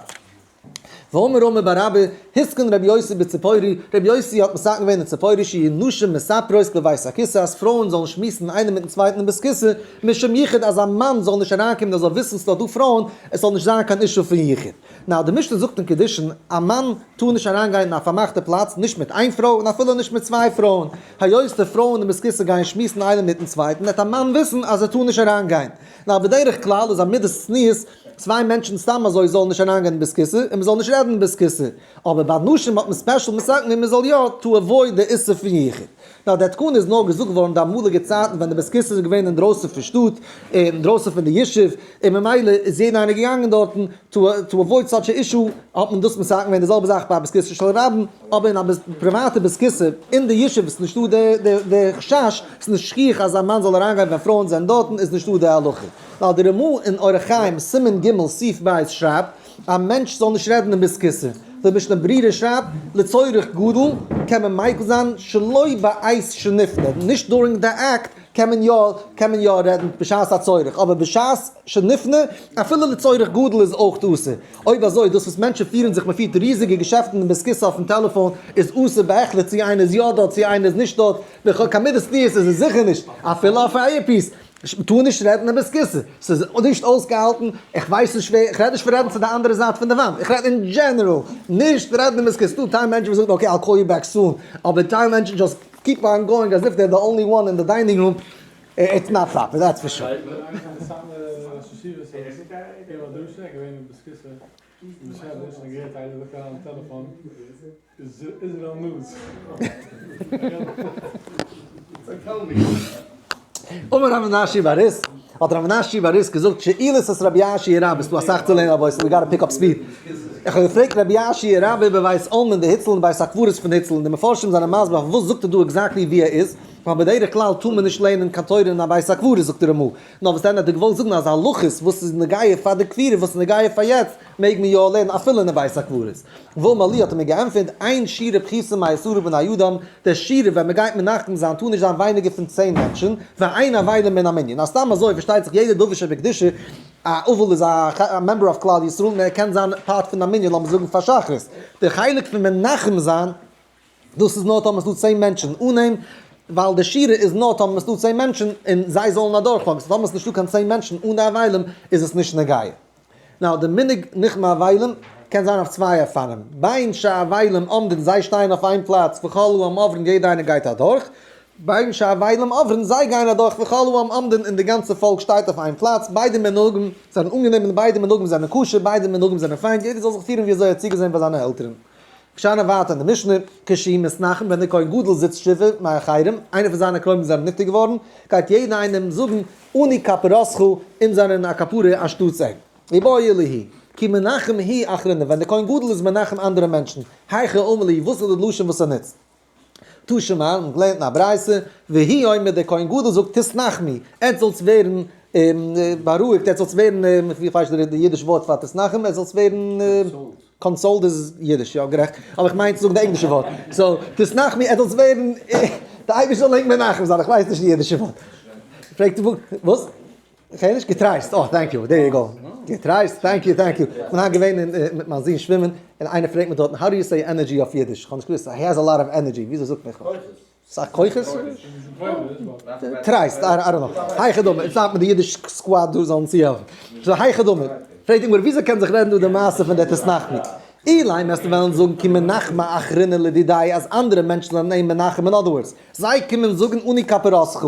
ואמר רמי בר אבא, התקין רבי יוסי בציפורי, רבי יוסי האט מתקן געווען אין ציפורי שיהיו נשים מספרות בבית הכסא אז פרויען זאלן שמועסן איינער מיטן צווייטן אין בית כסא, משום יחוד אז א מאן זאל נישט אריינקומען ער זאל וויסן ס'דא דא פרויען, עס זאל נישט זיין קיין issue פון יחוד. Now די משנה זאגט אין קידושין, א מאן טאר נישט אריינגיין אין א פארמאכטע פלאץ נישט מיט איין פרוי און אפילו נישט מיט צוויי פרויען, היות די פרויען אין בית כסא גייען שמועסן איינער מיטן צווייטן וועט א מאן וויסן אז ער טאר נישט אריינגיין. Now בדרך כלל איז א מידת צניעות צוויי מענטשן סתם אזוי זאלן נישט אריינגיין אין בית כסא און מ'זאל נישט רעדן אין בית כסא, אבער ביי נשים האט מען special מתקן געווען מ'זאל יא to avoid די איסור פון יחוד. Now די תקנה איז נאר געזאגט געווארן די אמאליגע צייטן ווען די בית כסא איז געווען אינדרויסן פון שטאט, אינדרויסן פון די ישוב, און ממילא איז יעדער איינער געגאנגען דארטן, to avoid such a issue האט מען דאס מתקן געווען, די זעלבע זאך ביי א בית כסא של רבים, אבער אין א פריוואטע בית כסא אין די ישוב איז נישטא די חשש, ס'איז נישט שכיח אז א מאן זאל אריינגיין ווען פרויען זענען דארטן, איז נישטא די הלכה. ווייל די רמ"א אין אורח חיים סימן ג' סעיף ב' שרייבט, א מענטש זאל נישט רעדן אין בית כסא. די משנה ברורה שרייבט, לצורך גדול קען מען מיקל זיין שלא בעת שנפנה, נישט during the act. קען מען יא, קען מען יא רעדן בשעת הצורך, אבער בשעת שנפנה, אפילו לצורך גדול איז אויך אסור. אויב אזוי, דאס וואס מענטשן פירן זיך, מען פירט ריזיגע געשעפטן אין בית הכסא אויפן טעלעפאן, איז אסור בהחלט צו איינער איז יא דארט צו איינער איז נישט דארט, וכו', קיין מידת צניעות איז עס זיכער נישט, אפילו אויף א earpiece. מ'טאר נישט רעדן אין בית הכסא, ס'איז נישט אויסגעהאלטן, איך ווייס נישט ווער, איך רעד נישט פון רעדן צו די אנדערע זייט פון די וואנט, איך רעד אין general, נישט רעדן אין בית הכסא, ס'דא טייל מענטשן וואס זאגן okay I'll call you back soon, אבער טייל מענטשן just keep on going as if they're the only one in the dining room, it's not proper, that's for sure. אמר רב מנשיא בר איס, האט רב מנשיא בר איס געזאגט שאילת את רבי יאשיה רבי, ס'דא אסאך צו לערנען רבותי, we gotta pick up speed. איך האב געפרעגט רבי יאשיה רבי בבית עלמין דהוצל אין בית הקברות פון הוצל און די מפרשים זענען מסביר אויף וואס זאגט ער דא exactly ווי ער איז, ווייל בדרך כלל טאר מען נישט לערנען קיין תורה אין א בית הקברות זאגט דער רמ"א, נאר וואס דען האט ער געוואלט זאגן אז הלכות וואס איז נוגע פאר די קבורה וואס איז נוגע פאר יעצט מעג מען יא לערנען אפילו אין א בית הקברות. ואמר לי האט ער מיר געענטפערט, אין שורה פחותה מעשרה בני אדם, דער שורה ווען מען גייט מנחם זיין טאר נישט זיין ווייניגער פון 10 מענטשן, ואין אבלים מן המנין. אז סתם אזוי פארשטייט זיך יעדער דבר שבקדושה, א אבל איז א member of כלל ישראל און ער קען זיין part פון א מנין לאמיר זאגן פאר שחרית. דער חלק פון מנחם זיין דאס איז נאר טאמער ס'דא 10 מענטשן אן אים, ווייל די שורה איז נאר טאמער ס'דא 10 מענטשן און זיי זאלן אדורכפארן, so טאמער ס'נישטא קיין 10 מענטשן אן די אבלים איז עס נישט נוגע. Now די מנהג ניחום אבלים קען זיין אויף צוויי אופנים, בין שהאבלים עומדין זיי שטייען אויף איין פלאץ וכל העם עוברין יעדע איינער גייט אדורך, בין שהאבלים עוברין זיי גייען אדורך וכל העם עומדין און די גאנצע פאלק שטייט אויף איין פלאץ, ביידע מנהגים זענען אנגענומען ביידע מנהגים זענען כשר ביידע מנהגים זענען פיין יעדער זאל זיך פירן ווי אזוי ער האט צוגעזען ביי זיינע עלטערן. געשטאנען ווייטער אין די משנה, כשהוא מתנחם ווען דער כהן גדול זיצט שבעה מאחרים, איינער פון זיינע קרובים זענען נפטר געווארן, גייט יעדער איינעם זאגן, אנו כפרתך, אונז זענען א כפרה אנשטאטס אים. איבעיא להו, כי מנחם הוא אחרים, ווען דער כהן גדול איז מנחם אנדערע מענטשן, היכי אמר להו, וואס איז די לשון וואס ער נוצט? תא שמע, מען לערנט אין א ברייתא, והוא אומר דער כהן גדול זאגט תתנחמו, עטס זאלטס ווערן בארואיגט, עטס זאלטס ווערן, איך ווייס נישט די אידיש ווארט פאר תתנחם, עטס זאלטס ווערן consoled איז אידיש, יא גערעכט, אבער איך מיין צו זאגן די ענגלישע ווארט, so תתנחמו, עטס זאלטס ווערן, די אייבערשטער זאל ענק מנחם זיין, איך ווייס נישט די אידישע ווארט. פרעגט וואס? כ'הער נישט, געטרייסט, אה thank you, there you go, געטרייסט, thank you, thank you, כ'בין היינט געווען מיט מיין זון שווימען, און איינער פרעגט מיר דארטן, how do you say energy אויף אידיש? כ'האב נישט געוואוסט, he has a lot of energy, וויאזוי זאגט מען? כוחות. ס'איז א כוחות? טרייסט, I don't know, היכי דמי, יעצט דארף מען די אידיש squad דא זאלן צוהעלפן, so היכי דמי, פרעגט די גמרא וויאזוי קען זיך רעדן דא די מעשה פון די תתנחמו? אילימא וועסטו וועלן זאגן כי מנחמי אחריני לדידיה אז אנדערע מענטשן זענען אים מנחם in other words, זיי קומען זאגן אנו כפרתך,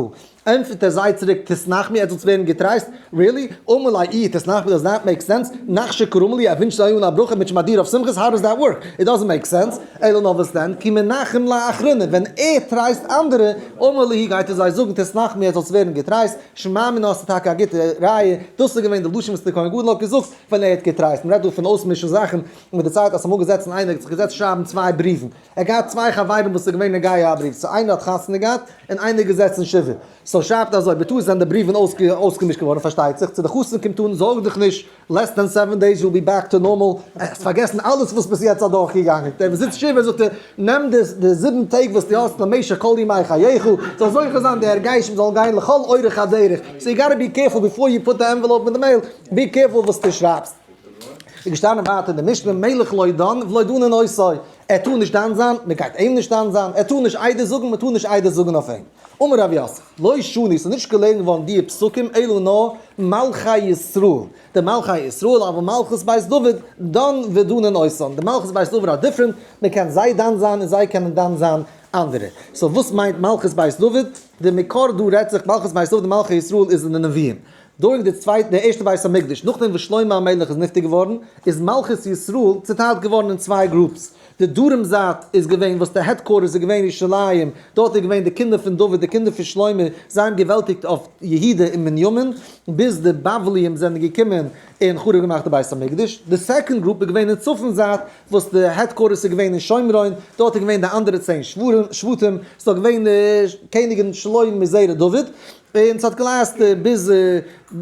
ענטפערט ער זיי צוריק תתנחמו עטס זאלטס ווערן געטרייסט, really? אמר ליה איהו תתנחמו does that make sense? נחשי קרמא להו ער ווינטשט זיי אן א ברכה מיט שמדיר אויף שמחות how does that work? It doesn't make sense, אלא נאר וואס דען כי מנחם לאחריני ווען ער טרייסט אנדערע, אמר להו גייט ער זיי זאגן תתנחמו עטס זאלטס ווערן געטרייסט, שמע מינה האסטו טאקע א גוטע ראיה, דאס איז געווען די לשון וואס דער כהן גדול האט געזאגט ווען ער האט געטרייסט, מ'רעדט דא פון אויסמישן זאכן, און מיט די צייט אז ס'אמאל געזעצן איינער האט זיך געזעצט שרייבן צוויי בריוון, ער האט געהאט צוויי חברים וואס איז געווען נוגע א בריוו, so איינער האט חתונה געהאט און איינער געזעצן שבעה, so שרייבט אזוי, בטעות זענען די בריוון אויסגעמישט געווארן פארשטייט זיך, צו די חתן קומט אן זארג דיך נישט, less than seven days you'll be back to normal, האסט פארגעסן אלעס וואס ביסט יעצט אדורך געגאנגען, דער וואס זיצט שבעה זאגט ער, נעם די 7 טעג וואס דו האסט למשך כל ימי חייך, זאל זוכה זיין די הרגשים זאלן גיין לכל אורך הדרך, so you gotta be careful before you put the envelope אין די mail, be careful וואס דו שרייבסט. איז געשטאנען ווייטער אין די משנה, מלך לא דן ולא דנין אותו, ער טאר נישט דן זיין, מען גייט אים נישט דן זיין, ער טאר נישט עדות זאגן, מען טאר נישט עדות זאגן אויף אים. אמר רב יוסף, לא שנו, ס'איז נישט געלערנט געווארן די פסוקים אלא נאר מלכי ישראל, די מלכי ישראל אבל מלכות בית דוד דן ודנין אותן, די מלכות בית דוד are different, מען קען זיי דן זיין און זיי קענען דן זיין אנדערע. So וואס מיינט מלכות בית דוד? די מקור דא רעדט זיך מלכות בית דוד און מלכי ישראל איז אין די נביאים. דורך די צווייטע די ערשטע בית המקדש, נאכדעם וואס שלמה המלך איז נפטר געווארן, איז מלכות ישראל צוטיילט געווארן אין צוויי groups, די דרום זייט איז געווען וואס די headquarters איז געווען ירושלים, דארט איז געווען די קינדער פון דוד, די קינדער פון שלמה, זיי האבן געוועלטיגט אויף יהודה און בנימין, ביז די בבליים זענען געקומען און חרוב געמאכט די בית המקדש, די second group איז געווען אין צפון זייט, וואס די headquarters איז געווען אין שומרון, דארט איז געווען די אנדערע 10 שבטים, ס'איז דארט געווען די קעניגן שלמה מזרע דוד. און ס'האט גע last ביז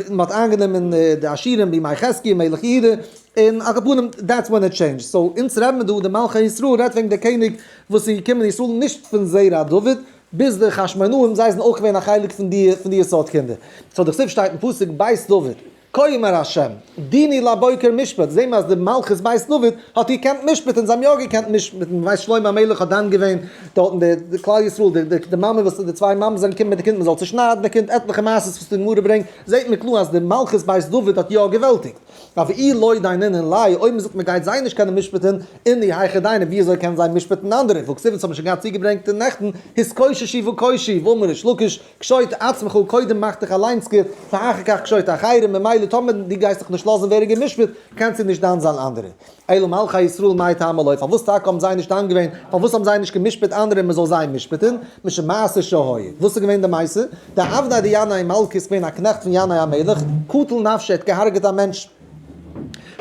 מ'האט איינגענומען די אשורים בימי חזקיה מלך יהודה, און על כל פנים that's when it changed, so אונז רעדן מיר דא די מלכי ישראל רעדט וועגן די קעניג וואס איז געקומען אין ישראל נישט פון זרע דוד. ביז די חשמונאים, זיי זענען אויך געווען א חלק פון די פון די סארט קינדער. so דכתיב שטייט אין פסוק בית דוד, כה אמר ה', דינו לבוקר משפט, זעהן מיר אז די מלכות בית דוד האט געקענט משפט'ן, זיי האבן יא געקענט משפט'ן, מען ווייסט שלמה המלך האט דן געווען דארטן די די כלל ישראל, די די די מאמע וואס די צוויי מאמעס זענען געקומען מיט די קינד מען זאל צושניידן די קינד, עטליכע מעשות וואס די גמרא ברענגט, זעהט מען קלאר אז די מלכות בית דוד האט יא געוועלטיגט. אבער אי לא דיינינן ליה, אויב מען זאגט מען גייט זיי נישט קענען משפט'ן, איני היכי דייני, ווי אזוי קענען זיי משפט'ן אנדערע? והכתיב אונז האבן שוין געהאט צוגעברענגט נעכטן, התקוששו וקושו, ואמר ריש לקיש, קשוט עצמך, קודם מאך דיך אליינס גוט, ואחר כך קשוט אחרים, ממילא טאמער דו גייסט דיך נישט לאזן ווערן גע'משפט, קענסטו נישט דן זיין אנדערע. אלא מלכי ישראל מאי טעמא לא, פארוואס טאקע האבן זיי נישט דן געווען, פארוואס האבן זיי נישט גע'משפט אנדערע מען זאל זיי משפט'ן, משום מעשה שהיה. וואס איז געווען די מעשה? די עבדי דינאי מלכא איז געווען א קנעכט פון ינאי המלך, קטל נפשא, ער האט געהארגעט א מענטש.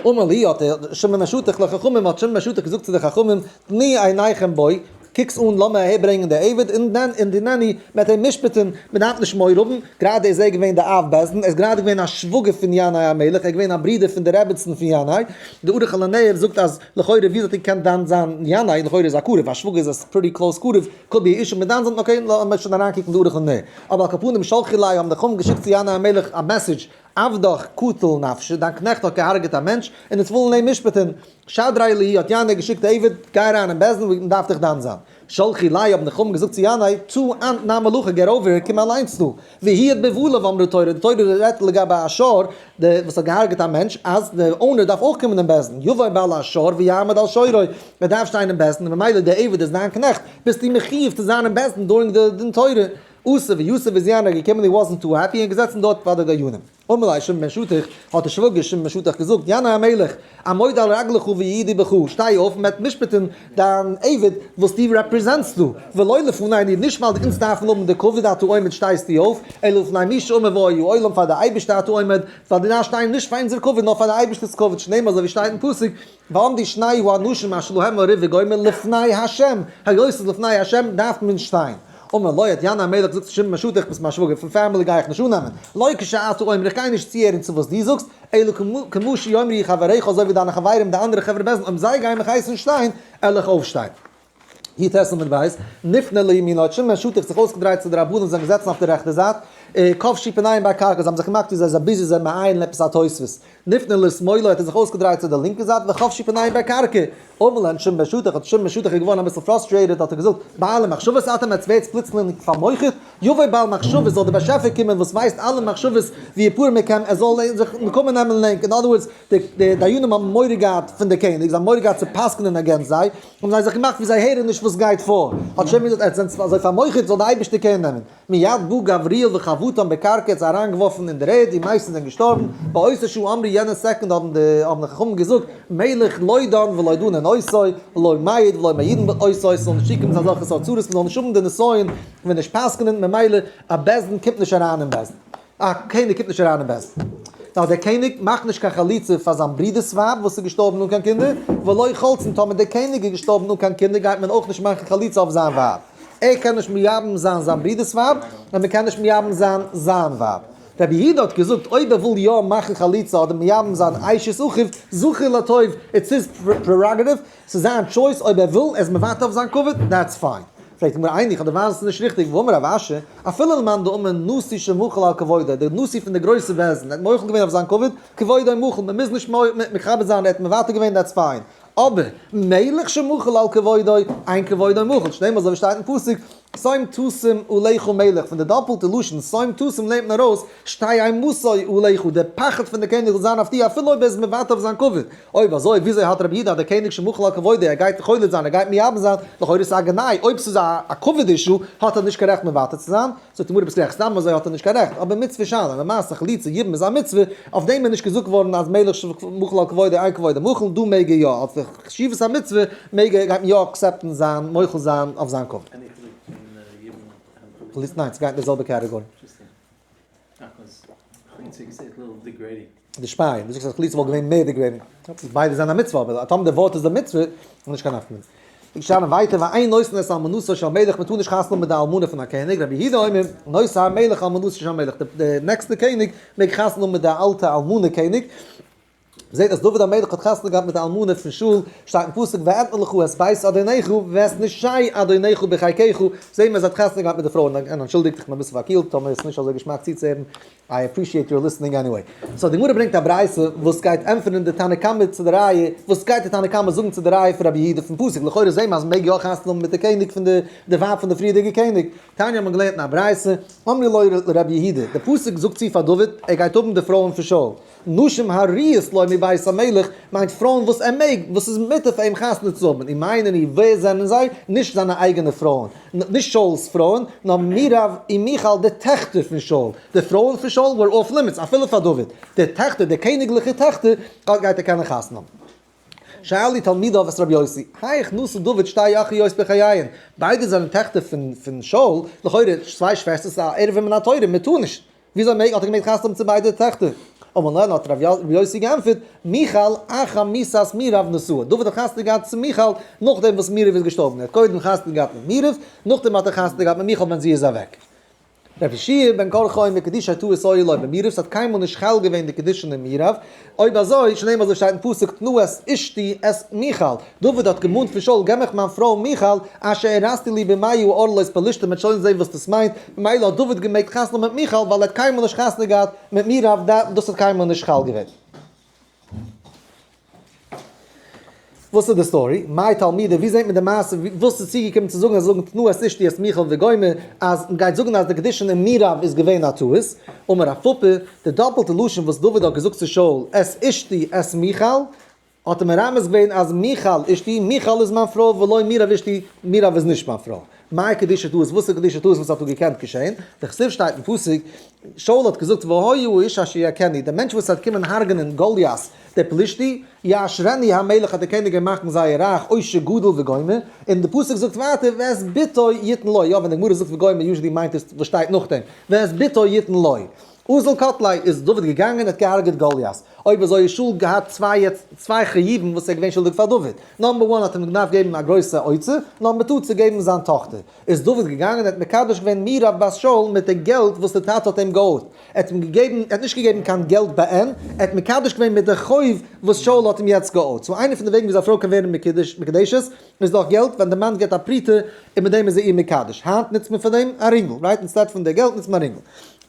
אמר להו האט שמעון בן שטח לחכמים, האט שמעון בן שטח געזאגט צו די חכמים, תנו עיניכם בו, קוקטס אן, לאמיר אהער ברענגען די עבד, און דען און דינני, מ'וועט אים משפט'ן, מ'דארף נישט מורא האבן, גראדע איז ער געווען די אב בית דין, ער איז גראדע געווען א שוואגער פון ינאי המלך, ער איז געווען א ברודער פון די רעבעצן פון ינאי, די ערוך לנר זאגט אז לכאורה וויאזוי האט ער געקענט דן זיין ינאי, לכאורה איז א קרוב, א שוואגער איז א pretty close קרוב, could be איש מדן זיין, okay לאמיר שוין אריינקוקן די ערוך לנר, אבער על כל פנים שלחו ליה האבן די חכמים געשיקט צו ינאי המלך א message, עבדך קטל נפשא, דיין קנעכט האט געהארגעט א מענטש, און אונז ווילן אים משפט'ן. שדריה להו האט ינאי געשיקט די עבד, גיי אריין אין בית דין, מען דארף דיך דן זיין. שלחו ליה האבן די חכמים געזאגט צו ינאי, תא אנת נמי להכא, get over here, קום אליינס דא. והוא דבבעליו אמרה תורה, די תורה רעדט לגבי א שור, די וואס האט געהארגעט א מענטש, אז די owner דארף אויך קומען אין בית דין, יבוא בעל השור ויעמוד על שורו, ער דארף שטיין אין בית דין, ממילא די עבד איז דיין קנעכט, ביסטו מחיוב צו זיין אין בית דין during די דין תורה. אתא ויתיב איז ינאי געקומען he wasn't too happy און געזעצן דארט פאר די דיינים. אמר ליה שמעון בן שטח, האט דער שוואגער שמעון בן שטח געזאגט, ינאי המלך, עמוד על רגליך ויעידו בך, שטיי אויף און מ'וועט משפט'ן דיין עבד וואס דו represent סט דא, ולא לפנינו, נישט ווייל אונז דארפן האבן די כבוד אתה עומד שטייסטו אויף, אלא לפני מי שאמר והיה העולם פאר די אייבערשטער אתה עומד, ווייל דו דארפסט שטיין נישט פאר אונזער כבוד נאר פאר די אייבערשטער'ס כבוד, שנאמר אזוי ווי שטייט אין פסוק, ועמדו שני האנשים אשר להם הריב וגומר לפני ה', היות ס'איז לפני ה' דארף מען שטיין. אמר לו האט ינאי המלך געזאגט צו שמעון בן שטח ביסט מיין שוואגער פון family גיי איך נישט אננעמען, לא כשאתה אומר איך גיי נישט צוהערן צו וואס דו זאגסט, אלא כמו שיאמרו חבריך אזוי ווי דיינע חברים די אנדערע חברה בית דין אויב זיי גייען מיך הייסן שטיין על איך אויפשטיין. י ט עמוד ב', נפנה לימינו האט שמעון בן שטח זיך אויסגעדרייט צו די רבנים וואס זענען געזעצן אויף די רעכטע זייט, כבשו פניהם בקרקע זיי האבן זיך געמאכט ווי זיי זענען busy זיי מעיין עפעס א תוספות, נפנה לשמאלו האט ער זיך אויסגעדרייט צו די לינקע זייט וכבשו פניהם בקרקע. אמר להם שמעון בן שטח האט שמעון בן שטח איז געווארן אביסל frustrated האט ער געזאגט, בעלי מחשבות אתם עטס ווערטס פלוצלינג פאר'מוח'ט, יבוא בעל מחשבות זאל דער באשעפער קומען וואס ווייסט אלע מחשבות ויפאר מכם ער זאל זיך נקמה נעמען לענק, אין other words די דיינים האבן מורא געהאט פון די קעניג זיי האבן מורא געהאט צו פסק'נען against זיי, האבן זיי זיך געמאכט ווי זיי הערן נישט וואס גייט פאר, האט שמעון געזאגט עטס זענטס אזוי פאר'מוח'ט זאל די אייבערשטער קער נעמען. מיד בא גבריאל וחבטם בקרקע האט זיי אריינגעווארפן אין דער ערד, די מייסטן זענען געשטארבן, באותה שעה אמרו יענע סעקונד האבן די האבן די חכמים געזאגט, מלך לא דן ולא דנין אותו, לא מעיד ולא מעידין אותו, ס'זאל נישט צוקומען צו אזעלכע סארט צרות, מ'זאל נישט האבן די נסיון פון נישט פסק'נען, ממילא א בית דין קומט נישט אריין אין בית דין, א קעניג קומט נישט אריין אין בית דין. נאר דער קעניג מאכט נישט קיין חליצה פאר זיין ברודער'ס ווייב וואס איז געשטארבן אן קיין קינדער, ולא חולצין, טאמער דער קעניג איז געשטארבן אן קיין קינדער גייט מען אויך נישט מאכן חליצה אויף זיין ווייב. ער קען נישט מייבם זיין זיין ברודער'ס ווייב, און מען קען נישט מייבם זיין זיין ווייב. רבי יהודה האט געזאגט, אויב ער וויל יא מאכן חליצה אדער מייבם זיין אשת אחיו, זכור לטוב, it's his prerogative, ס'איז זיין choice, אויב ער וויל, ער איז מוותר אויף זיין כבוד, that's fine. פרעגט די גמרא, איני, איך האב דערווייל עס איז נישט ריכטיג, והאמר רב אשי, אפילו למאן דאמר נשיא שמחל על כבודו, דער נשיא פון די גרויסע בית דין, ער האט מוחל געווען אויף זיין כבוד, כבודו מחול, מען מוז נישט מכבד זיין, ער האט מוותר געווען, that's fine. אבער, מלך שמחל על כבודו, אין כבודו מחול, שנאמר אזוי ווי שטייט אין פסוק, שום תשים עליך מלך, פון די דאפלטע לשון שום תשים לערנט מען ארויס, שתהא אימתו עליך, דער פחד פון דער קעניג זאל זיין אויף דיר אפילו אויב ער איז מוותר אויף זיין כבוד. אויב אזוי, וויאזוי האלט רבי יהודה אז דער קעניג שמחל על כבודו, ער גייט חולץ זיין, ער גייט מייבם זיין, לכאורה איז עס א גנאי, אויב ס'איז א כבוד issue, האט ער נישט קיין רעכט מוותר צו זיין, זאגט די גמרא ביסט גערעכט, סתם אזוי האט ער נישט קיין רעכט, אבער מצוה שאני, למעשה חליצה יבום איז א מצוה, אויף דעם איז נישט געזאגט געווארן אז מלך שמחל על כבודו אין כבודו מחול, דא מעג ער יא, אלס די חשיבות המצוה מעג ער, גייט מען יא accept ן זיין מוחל זיין אויף זיין כבוד. עני חילוק פון יבום און חליצה? ניין, ס'גייט אין די זעלבע category. די שפייען, דו זאגסט אז חליצה וואלט געווען מער degrading. ביידע זענען א מצוה, אבער טאמער די ווארט איז די מצוה, איז נישט קיין נפקא מינה. געשטאנען ווייטער ואין נושאין את אלמנתו של מלך, מען טאר נישט חתונה האבן מיט די אלמנה פון א קעניג, רבי יהודה אומר, נושא המלך אלמנתו של מלך, די נעקסטע קעניג מעג חתונה האבן מיט די אלטע אלמנה קעניג. מ'זעט אז דוד המלך האט חתונה געהאט מיט די אלמנה פון שאול, שטייט אין פסוק ואתנה לך את בית אדוניך ואת נשי אדוניך בחיקך, זעהן מיר אז ער האט חתונה געהאט מיט די פרוי, און אנטשולדיגט איך בין אביסל פארקילט טאמער איז נישט אזוי געשמאק צוצוהערן, I appreciate your listening anyway. So די גמרא ברענגט א ברייתא וואס גייט ענטפערן די תנא קמא צו די ראיה, וואס גייט די תנא קמא זאגן צו די ראיה פון רבי יהודה פון פסוק, לכאורה זעהן מיר אז מ'מעג יא חתונה האבן מיט די קעניג פון די די ווייב פון די פריערדיגע קעניג, תניא האט מען געלערנט אין א ברייתא, אמרו לו לרבי יהודה, די פסוק זאגט צו פאר דוד ער גייט האבן די פרויען פון שאול, נשים הראויות לו מבית המלך מיינט פרויען וואס ער מעג, וואס איז מותר פאר אים חתונה צו האבן, ומאי נינהו ווער זענען זיי? נישט זיינע אייגענע פרויען, נישט שאול'ס פרויען, נאר מירב און מיכל די טעכטער פון שאול, די פרויען פון שאול were off limits אפילו פאר דוד, די טעכטער, די קעניגליכע טעכטער, גייט ער קענען חתונה האבן. שאלו תלמידיו את רבי יוסי, היאך נשא דוד שתי אחיות בחייהן, ביידע זענען טעכטער פון שאול, לכאורה צוויי שוועסטערס א ערווה מן התורה, מען טאר נישט. וויאזוי מעג האט ער געמעגט חתונה האבן צו ביידע טעכטער? אמר לן האט רבי יוסי געענטפערט, מיכל אחר מיתת מירב נשאה, דוד האט חתונה געהאט צו מיכל נאכדעם וואס מירב איז געשטארבן, ער האט קודם חתונה געהאט מיט מירב, נאכדעם האט ער חתונה געהאט מיט מיכל ווען זי איז אוועק. רבי יהושע בן קרחה אומר קידושי טעות היו לו במירב, ס'האט קיינמאל נישט חל געווען די קידושין אין מירב, אויב אזוי, שנאמר אזוי שטייט אין פסוק תנו את אשתי את מיכל, דוד האט געמאנט פון שאול געב מיך מיין פרוי מיכל, אשר ארשתי לי במאה ערלות פלשתים, מ'וועט שוין זען וואס דאס מיינט, ממילא האט דוד געמעגט חתונה מיט מיכל ווייל ער האט קיינמאל נישט חתונה געהאט מיט מירב, דאס האט קיינמאל נישט חל געווען. וואס איז די story? מאי תלמודא, ווי זעט מען די מעשה, וואס איז צוגעקומען צו זאגן אז זאגן תנו את אשתי את מיכל וגומר, אז מ'גייט זאגן אז די קידושין אין מירב איז געווען א טעות, אמר רב פפא, די דאפלטע לשון וואס דוד האט געזאגט צו שאול, את אשתי את מיכל, האט ער מרמז געווען אז מיכל אשתי, מיכל איז מיין פרוי, ולא מירב אשתי, מירב איז נישט מיין פרוי. מאי קידושי טעות, וואס איז קידושי טעות וואס האט דא געקענט געשען? דכתיב שטייט אין פסוק, שאול האט געזאגט והיה האיש אשר יכני, דער מענטש וואס וועט קומען הרג'נען גוליית דער פלישתי, יעשרנו המלך האט דער קעניג אים מאכן זייער רייך, עושר גדול וגומר, און די פסוק זאגט ווייטער ואת בתו יתן לו, יא ווען די גמרא זאגט וגומר usually מיינט עס וואס שטייט נאכדעם, ואת בתו יתן לו. אזל קטליה איז דוד געגאנגען און האט געהארגעט גוליית. אויב אזוי איז שאול געהאט צוויי יעצט צוויי חיובים וואס ער איז געווען שולדיג פאר דוד. number one האט אים געדארפט געבן א גרויסע אוצר, number two צו געבן זיין טאכטער. איז דוד געגאנגען און האט מקדש געווען מירב בת שאול מיט די געלט וואס די טאטע האט אים גע owed. ער האט אים געגעבן, ער האט נישט געגעבן קיין געלט בעין, ער האט מקדש געווען מיט די חוב וואס שאול האט אים יעצט גע owed. So איינע פון די וועגן וויאזוי א פרוי קען ווערן מקודשת איז דורך געלט, ווען די מאן געבט א פרוטה און מיט דעם איז ער איר מקדש. היינט נוצט מען פאר דעם א רינגל, right? Instead פון די געלט נוצט מען א רינגל.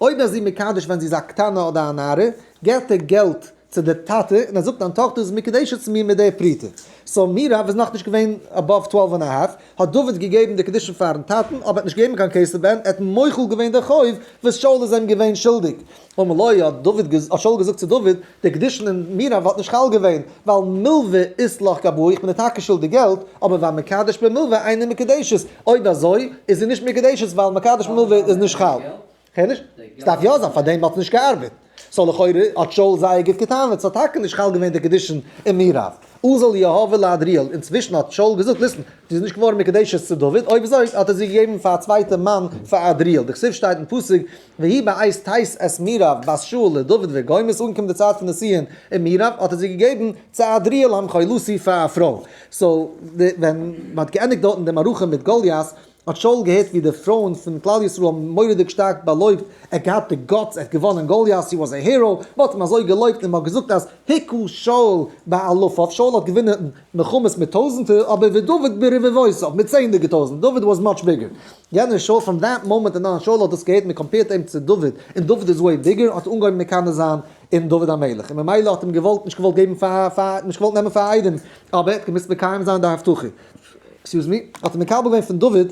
אויב איז זי מקדש ווען זי איז א קטנה אדער א נערה, געבט ער געלט צו די טאטע און ער זאגט דיין טאכטער איז מקודשת צו מיר מיט די פרוטה. So מירב איז נאכנישט געווען above 12 and a half, האט דוד געגעבן די קידושין פארן טאטן, אבער האט נישט געגעבן קיין כסף בעין, ער האט מוחל געווען די חוב וואס שאול איז אים געווען שולדיג. אמר לו, האט דוד האט שאול געזאגט צו דוד, די קידושין אין מירב האט נישט חל געווען, ווייל מלוה אית לך גבאי, איך בין דיר טאקע שולדיג געלט, אבער והמקדש במלוה אינה מקודשת, אויב אזוי איז זי נישט מקודשת ווייל מקדש במלוה איז נישט חל. כ'הער נישט. ס'דארף יא זיין, פארדעם האט נישט געארבעט. So לכאורה האט שאול זייער גוט געטענה'ט, ס'האט טאקע נישט חל געווען די קידושין אין מירב. אזל יהבה לעדריאל, אינצווישן האט שאול געזאגט, listen, זי איז נישט געווארן מקודשת צו דוד, אויב אזוי האט ער זי געגעבן פאר א צווייטע מאן פאר עדריאל. דכתיב שטייט אין פסוק, ויהי בעת תת את מירב בת שאול לדוד וגומר, ס'איז אנגעקומען די צייט פון נישואין אין מירב, האט ער זי געגעבן צו עדריאל המחולתי פאר א פרוי. So ווען מ'האט געענדיגט דארטן די מערכה מיט גוליית, האט שאול געהערט ווי די פרויען פון כלל ישראל האבן מורא'דיג שטארק באלויבט, ער האט געהאט די guts, ער האט געוואנען גוליית, he was a hero, מען האט אים אזוי געלויבט און מען האט געזאגט אז הכה שאול באלפיו, שאול האט געווינען מלחמות מיט טויזענטער, אבער ודוד ברבבותיו, מיט צענדליגע טויזענט, דוד was much bigger. יענער שאול, from that moment on, שאול האט דאס געהערט, מען compare ט אים צו דוד, און דוד איז way bigger, האט אנגעהויבן מקנא זיין אין דוד המלך, און ממילא האט אים געוואלט, נישט געוואלט געבן פאר, פאר, נישט געוואלט נעמען פאר איידעם, אבער ער האט געמוזט מקיים זיין די הבטחה. Excuse me, האט ער מקבל געווען פון דוד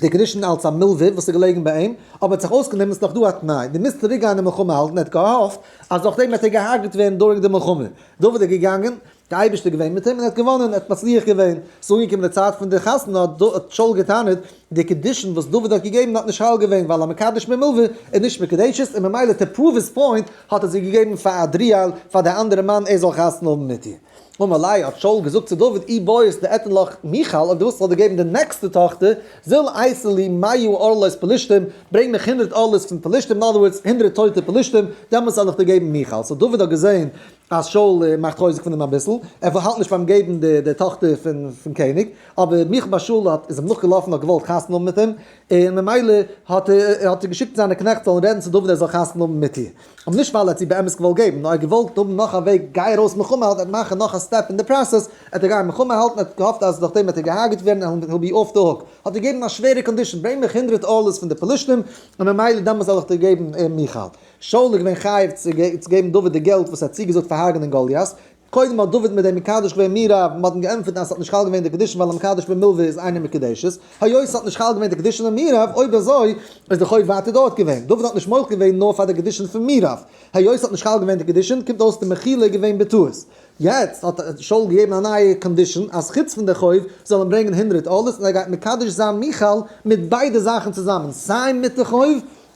די קידושין אלס א מלווה וואס איז געלעגן ביי אים, אבער האט זיך אויסגענומען ס'איז נאך דא א תנאי, דו מוזט צוריק גיין די מלחמה האלטן, ער האט געהאפט אז דורך דעם וועט ער געהארגעט ווערן during די מלחמה. דוד איז געגאנגען, די אייבערשטער איז געווען מיט אים און ער האט געוואנען, ער האט מצליח געווען. ס'איז אנגעקומען די צייט פון די חתונה האט שאול געטענה'ט, די קידושין וואס דוד האט געגעבן האט נישט חל געווען, ווייל א מקדש במלווה איז נישט מקודשת, און ממילא to prove his point האט ער זי געגעבן פאר עדריאל, פאר די אנדערע מאן ער זאל חתונה האבן מיט איר. אמר ליה, האט שאול געזאגט צו דוד, אי בעית דאתן לך מיכל, אויב דו ווילסט איך זאל דיר געבן די נעקסטע טאכטער, זיל אייתי לי מאה ערלות פלשתים, ברענג מיך 100 ערלות פון פלשתים, in other words, 100 טויטע פלשתים, דעמאלטס וועל איך דיר געבן מיכל. So דוד האט געזען אז שאול מאכט חוזק פון אים אביסל, ער האלט נישט ביים געבן די טאכטער פון קעניג, אבער מיכל בת שאול האט איז אים נאכגעלאפן און האט געוואלט חתונה האבן מיט אים, און ממילא האט ער האט ער געשיקט זיינע קנעכט זאלן רעדן צו דוד ער זאל חתונה האבן מיט איר. אבער נישט ווייל ער האט זי באמת געוואלט געבן, נאר ער האט געוואלט האבן נאך א וועג, גיי ארויס מלחמה האלטן, ער וועט מאכן נאך א step אין די process, ער וועט גיין מלחמה האלטן, ער האט געהאפט אז דורך דעם וועט ער געהארגעט ווערן און he'll be off the hook. האט ער געגעבן א שווערע condition, ברענג מיך 100 ארלות פון די פלשתים, און ממילא דעמאלס זאל איך דיר געבן מיכל. שאול איז געווען חייב צו געבן דוד די געלט וואס ער האט צוגעזאגט פאר הרג'נען גוליית. קודם האט דוד מיט דעם מקדש געווען מירב, מען האט אים געענטפערט אז עס האט נישט חל געווען די קידושין ווייל א מקדש במלוה איז אינו מקודשת, היות עס האט נישט חל געווען די קידושין אין מירב, אויב אזוי איז די חוב ווייטער דארט געווען. דוד האט נישט מוחל געווען נאר פאר די קידושין פון מירב, היות עס האט נישט חל געווען די קידושין קומט אויס די מחילה איז געווען בטעות. יעצט האט שאול געגעבן א נייע condition אז חוץ פון די חוב זאל אים ברענגען 100 ארלות און ער גייט מקדש זיין מיכל מיט ביידע זאכן צוזאמען, סיי מיט די חוב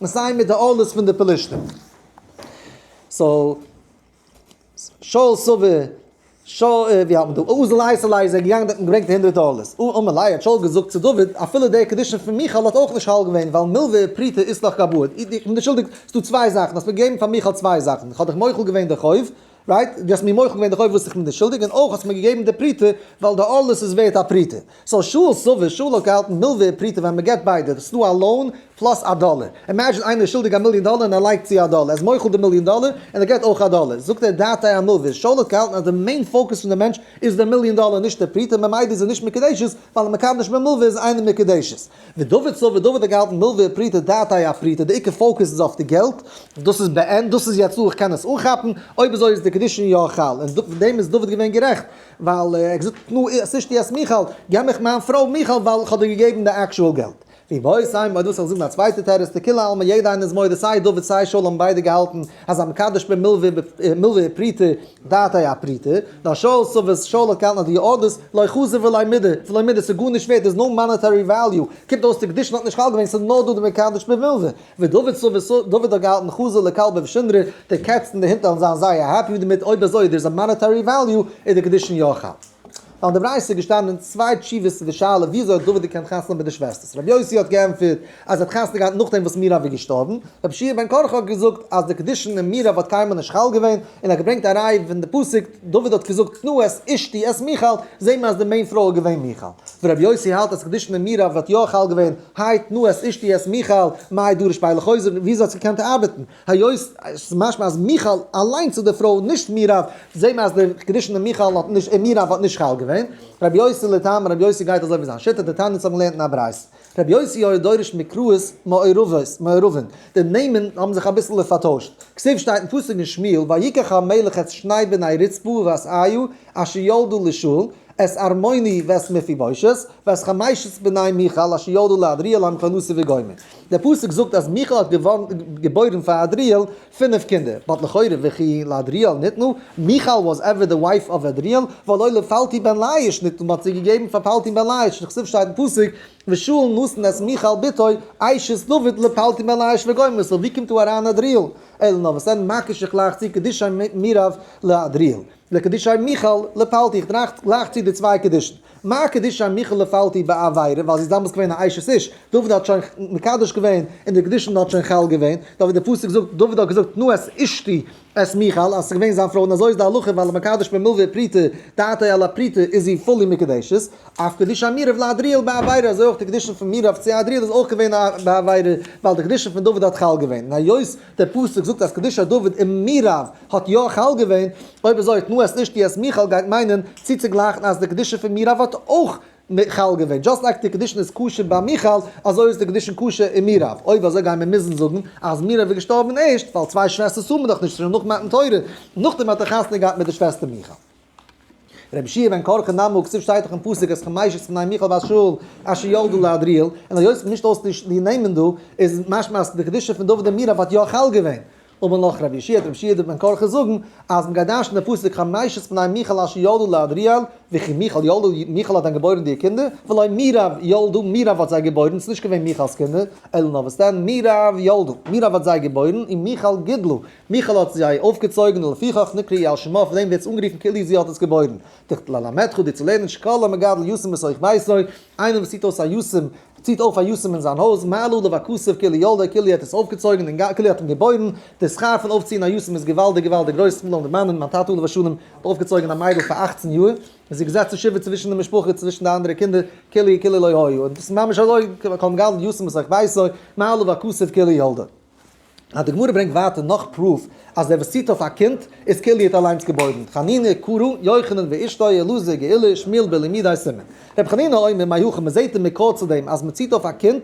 און סיי מיט די ארלות פון די פלשתים. So שאול סובר, שאול, ווי האלט מען דא? אזל אייתי ליה איז ער געגאנגען דארט און געברענגט 100 דאלער. אמר ליה האט שאול געזאגט צו דוד, אפילו דער קידושין פון מיכל האט אויך נישט חל געווען, ווייל מלוה פרוטה אית לך גבאי. איך בין דיר שולדיג, ס'איז דא צוויי זאכן, האסט מיר געגעבן פאר מיכל צוויי זאכן, איך האב דיך מוחל געווען די חוב, right? דו האסט מיר מוחל געווען די חוב וואס איך בין דיר שולדיג, און אויך האסט מיר געגעבן די פרוטה, ווייל די ארלות איז ווערט א פרוטה. So שאול סבר, שאול האט געהאלטן מלוה פרוטה ווען מען געבט ביידע, דאס איז דא א loan plus א דאלער. Imagine איינער איז שולדיג א מיליאן דאלער און ער לייגט צו א דאלער, ער איז מוחל די מיליאן דאלער און ער געבט אויך א דאלער. זאגט ער דעתיה אמלוה. שאול האט געהאלטן אז די main focus פון די מענטש איז די מיליאן דאלער נישט די פרוטה, ממילא איז ער נישט מקודשת, ווייל א מקדש במלוה איז אינו מקודשת. ודוד סבר, דוד האט געהאלטן מלוה פרוטה דעתיה אפרוטה, די עיקר focus איז אויף די געלט, דאס איז בענד, דאס איז יעצט דא, איך קען עס אנכאפן, אויב אזוי איז די קידושין יא חל, און פון דעם איז דוד געווען גערעכט, ווייל ער האט געזאגט תנו את אשתי את מיכל, געב מיך מיין פרוי מיכל ווייל איך האב דיר געגעבן די actual געלט. ואיבעית אימא, אויב דו ווילסט זאגן א צווייטע תירוץ, דכולי עלמא יעדע איינער איז מודה סיי דוד סיי שאול האבן ביידע געהאלטן אז המקדש במלוה ופרוטה דעתיה אפרוטה, נאר שאול סבר שאול האט געהאלטן אז די ארלות לא חזי ולא מידי, ולא מידי ס'איז גארנישט ווערט, there's no monetary value, קומט אויס די קידושין האט נישט חל געווען ס'איז נאר דא די מקדש במלוה. ודוד סבר דוד האט געהאלטן חזי לכלבא ושונרא, די קעץ און די הינט וועלן זיין זייער happy דערמיט, אויב אזוי there's a monetary value איז די קידושין יא חל. ווייל אין די ברייתא איז געשטאנען צוויי תשובות צו די שאלה וויאזוי האט דוד געקענט חתונה האבן מיט די שוועסטערס. רבי יוסי האט געענטפערט אז ער האט חתונה געהאט נאכדעם וואס מירב איז געשטארבן. רבי יהושע בן קרחה האט געזאגט אז די קידושין אין מירב האט קיינמאל נישט חל געווען, און ער האט געברענגט א ראי' פון די פסוק, דוד האט געזאגט תנו את אשתי את מיכל, זעהט מען אז די main פרוי איז געווען מיכל. ורבי יוסי האלט אז קידושין אין מירב האט יא חל געווען, האי תנו את אשתי את מיכל, מאי דריש ביה לחוזר, וויאזוי האט עס געקענט ארבעטן? היות עס איז משמע אז מיכל אליינס איז די פרוי נישט מירב, זעהט מען אז די קידושין אין מיכל האט נישט אין מירב האט נישט חל געווען. רבי יוסי לטעמיה, רבי יוסי גייט אזוי ווי זיין שיטה, דתניא האבן געלערנט אין א ברייתא. רבי יוסי היה דורש מקראות מעורבות, מעורבין, די נעמען האבן זיך אביסעלע פארטוישט. כתיב שטייט אין פסוק אין שמואל, ויקח המלך את שני בני רצפה ובת איה אשר ילדה לשאול, את ארמוני ואת מפיבושת, ואת חמשת בני מיכל אשר ילדה לעדריאל המחולתי וגומר. דער פסוק זאגט אז מיכל האט געבוירן פאר עדריאל פינף קינדער, but לכאורה וכי לעדריאל ניתנו, מיכל was ever the wife of עדריאל, והלא לפלטי בן ליש ניתנו, מ'האט זי געגעבן פאר פלטי בן ליש, דכתיב שטייט אין פסוק, ושאול נתן את מיכל בתו אשת דוד לפלטי בן ליש וגומר, so ווי קומט דא אריין עדריאל? אלא נאר וואס דען מקיש איך גלייך צו קידושי מירב לעדריאל, לקידושי מיכל לפלטי, איך גלייך צו די צוויי קידושין. מה קידושי מיכל לפלטי בעבירה, ווייל זי איז דאמאלס געווען א אשת איש, דוד האט שוין מקדש געווען און די קידושין האט שוין חל געווען, דא ווי די פסוק זאגט, דוד האט געזאגט תנו את אשתי את מיכל, אז ס'איז געווען זיין פרוי, און אזוי איז די הלכה ווייל המקדש במלוה ופרוטה, דעתו על הפרוטה איז זי fully מקודשת, אף קידושי מירב לעדריאל בעבירה, אזוי אויך די קידושין פון מירב צו עדריאל איז אויך געווען בעבירה, ווייל די קידושין פון דוד האט חל געווען, און היות דער פסוק זאגט אז קידושי דוד און מירב האט יא חל געווען, אויב אזוי תנו את אשתי את מיכל גייט מיינען צוצוגלייכן אז די קדושה פון מירב האט אויך חל געווען, just like די קידושין איז כשר ביי מיכל, אזוי איז די קידושין כשר אין מירב, אויב אזוי גייען מיר מוזן זאגן אז מירב איז געשטארבן ערשט, ווייל צוויי שוועסטערס האבן מיר דאך נישט, שוין נאך מתן תורה, נאכדעם האט ער חתונה געהאט מיט די שוועסטער מיכל. רבי יהושע בן קרחה נמי הא כתיב שטייט דאך אין פסוק את חמשת בני מיכל בת שאול אשר ילדה לעדריאל, און היות מ'מישט אויס די נעמען דא, איז משמע אז די קדושה פון דוד און מירב האט יא חל געווען. אמר לך רבי יהושע, האט רבי יהושע בן קרחה זאגן, אז מ'גייט דרש'ן די פסוק חמשת בני מיכל אשר ילדה לעדריאל, וכי מיכל ילדה, מיכל האט דען געבוירן די קינדער? והלא מירב ילדה, מירב האט זיי געבוירן, ס'איז נישט געווען מיכל'ס קינדער, אלא נאר וואס דען, מירב ילדה, מירב האט זיי געבוירן, און מיכל גידלה, מיכל האט זיי אויפגעצויגן, ולפיכך נקראו על שמה, פון דעם ווערט עס אנגערופן כאילו זי האט עס געבוירן. ללמדך, דיר צו לערנען, שכל המגדל יתום בתוך ביתו, איינער וואס ציט אויס א יתום ציט אויף א יתום אין זיין הויז, מעלה עליו הכתוב כאילו ילדו, כאילו ער האט עס אויפגעצויגן און כאילו ער האט אים געבוירן, די שכר פון אויפציען א יתום איז געוואלדיג געוואלדיג גרויס, מיר לאזן דערמאנען, מיין טאטע עליו השלום האט אויפגעצויגן א מיידל פאר 18 יאר, און זי איז געזעצן שבעה צווישן די משפחה, צווישן די אנדערע קינדער, כאילו כאילו לא היה, און דאס איז ממש אזוי, כל מגדל יתום בתוך ביתו, מעלה עליו הכתוב כאילו ילדו. אז די גמרא ברענגט ווייטער נאך proof אז דער וואס ציט אויף א קינד איז כאילו ער האט אליינס געבוירן, חנינא קרא, יוחנן ואשתו, אלעזר גאולה, שמואל בלימודי סימן. רבי חנינא אומר מהיכא מען זעט אין מקור צו דעם אז מען ציט אויף א קינד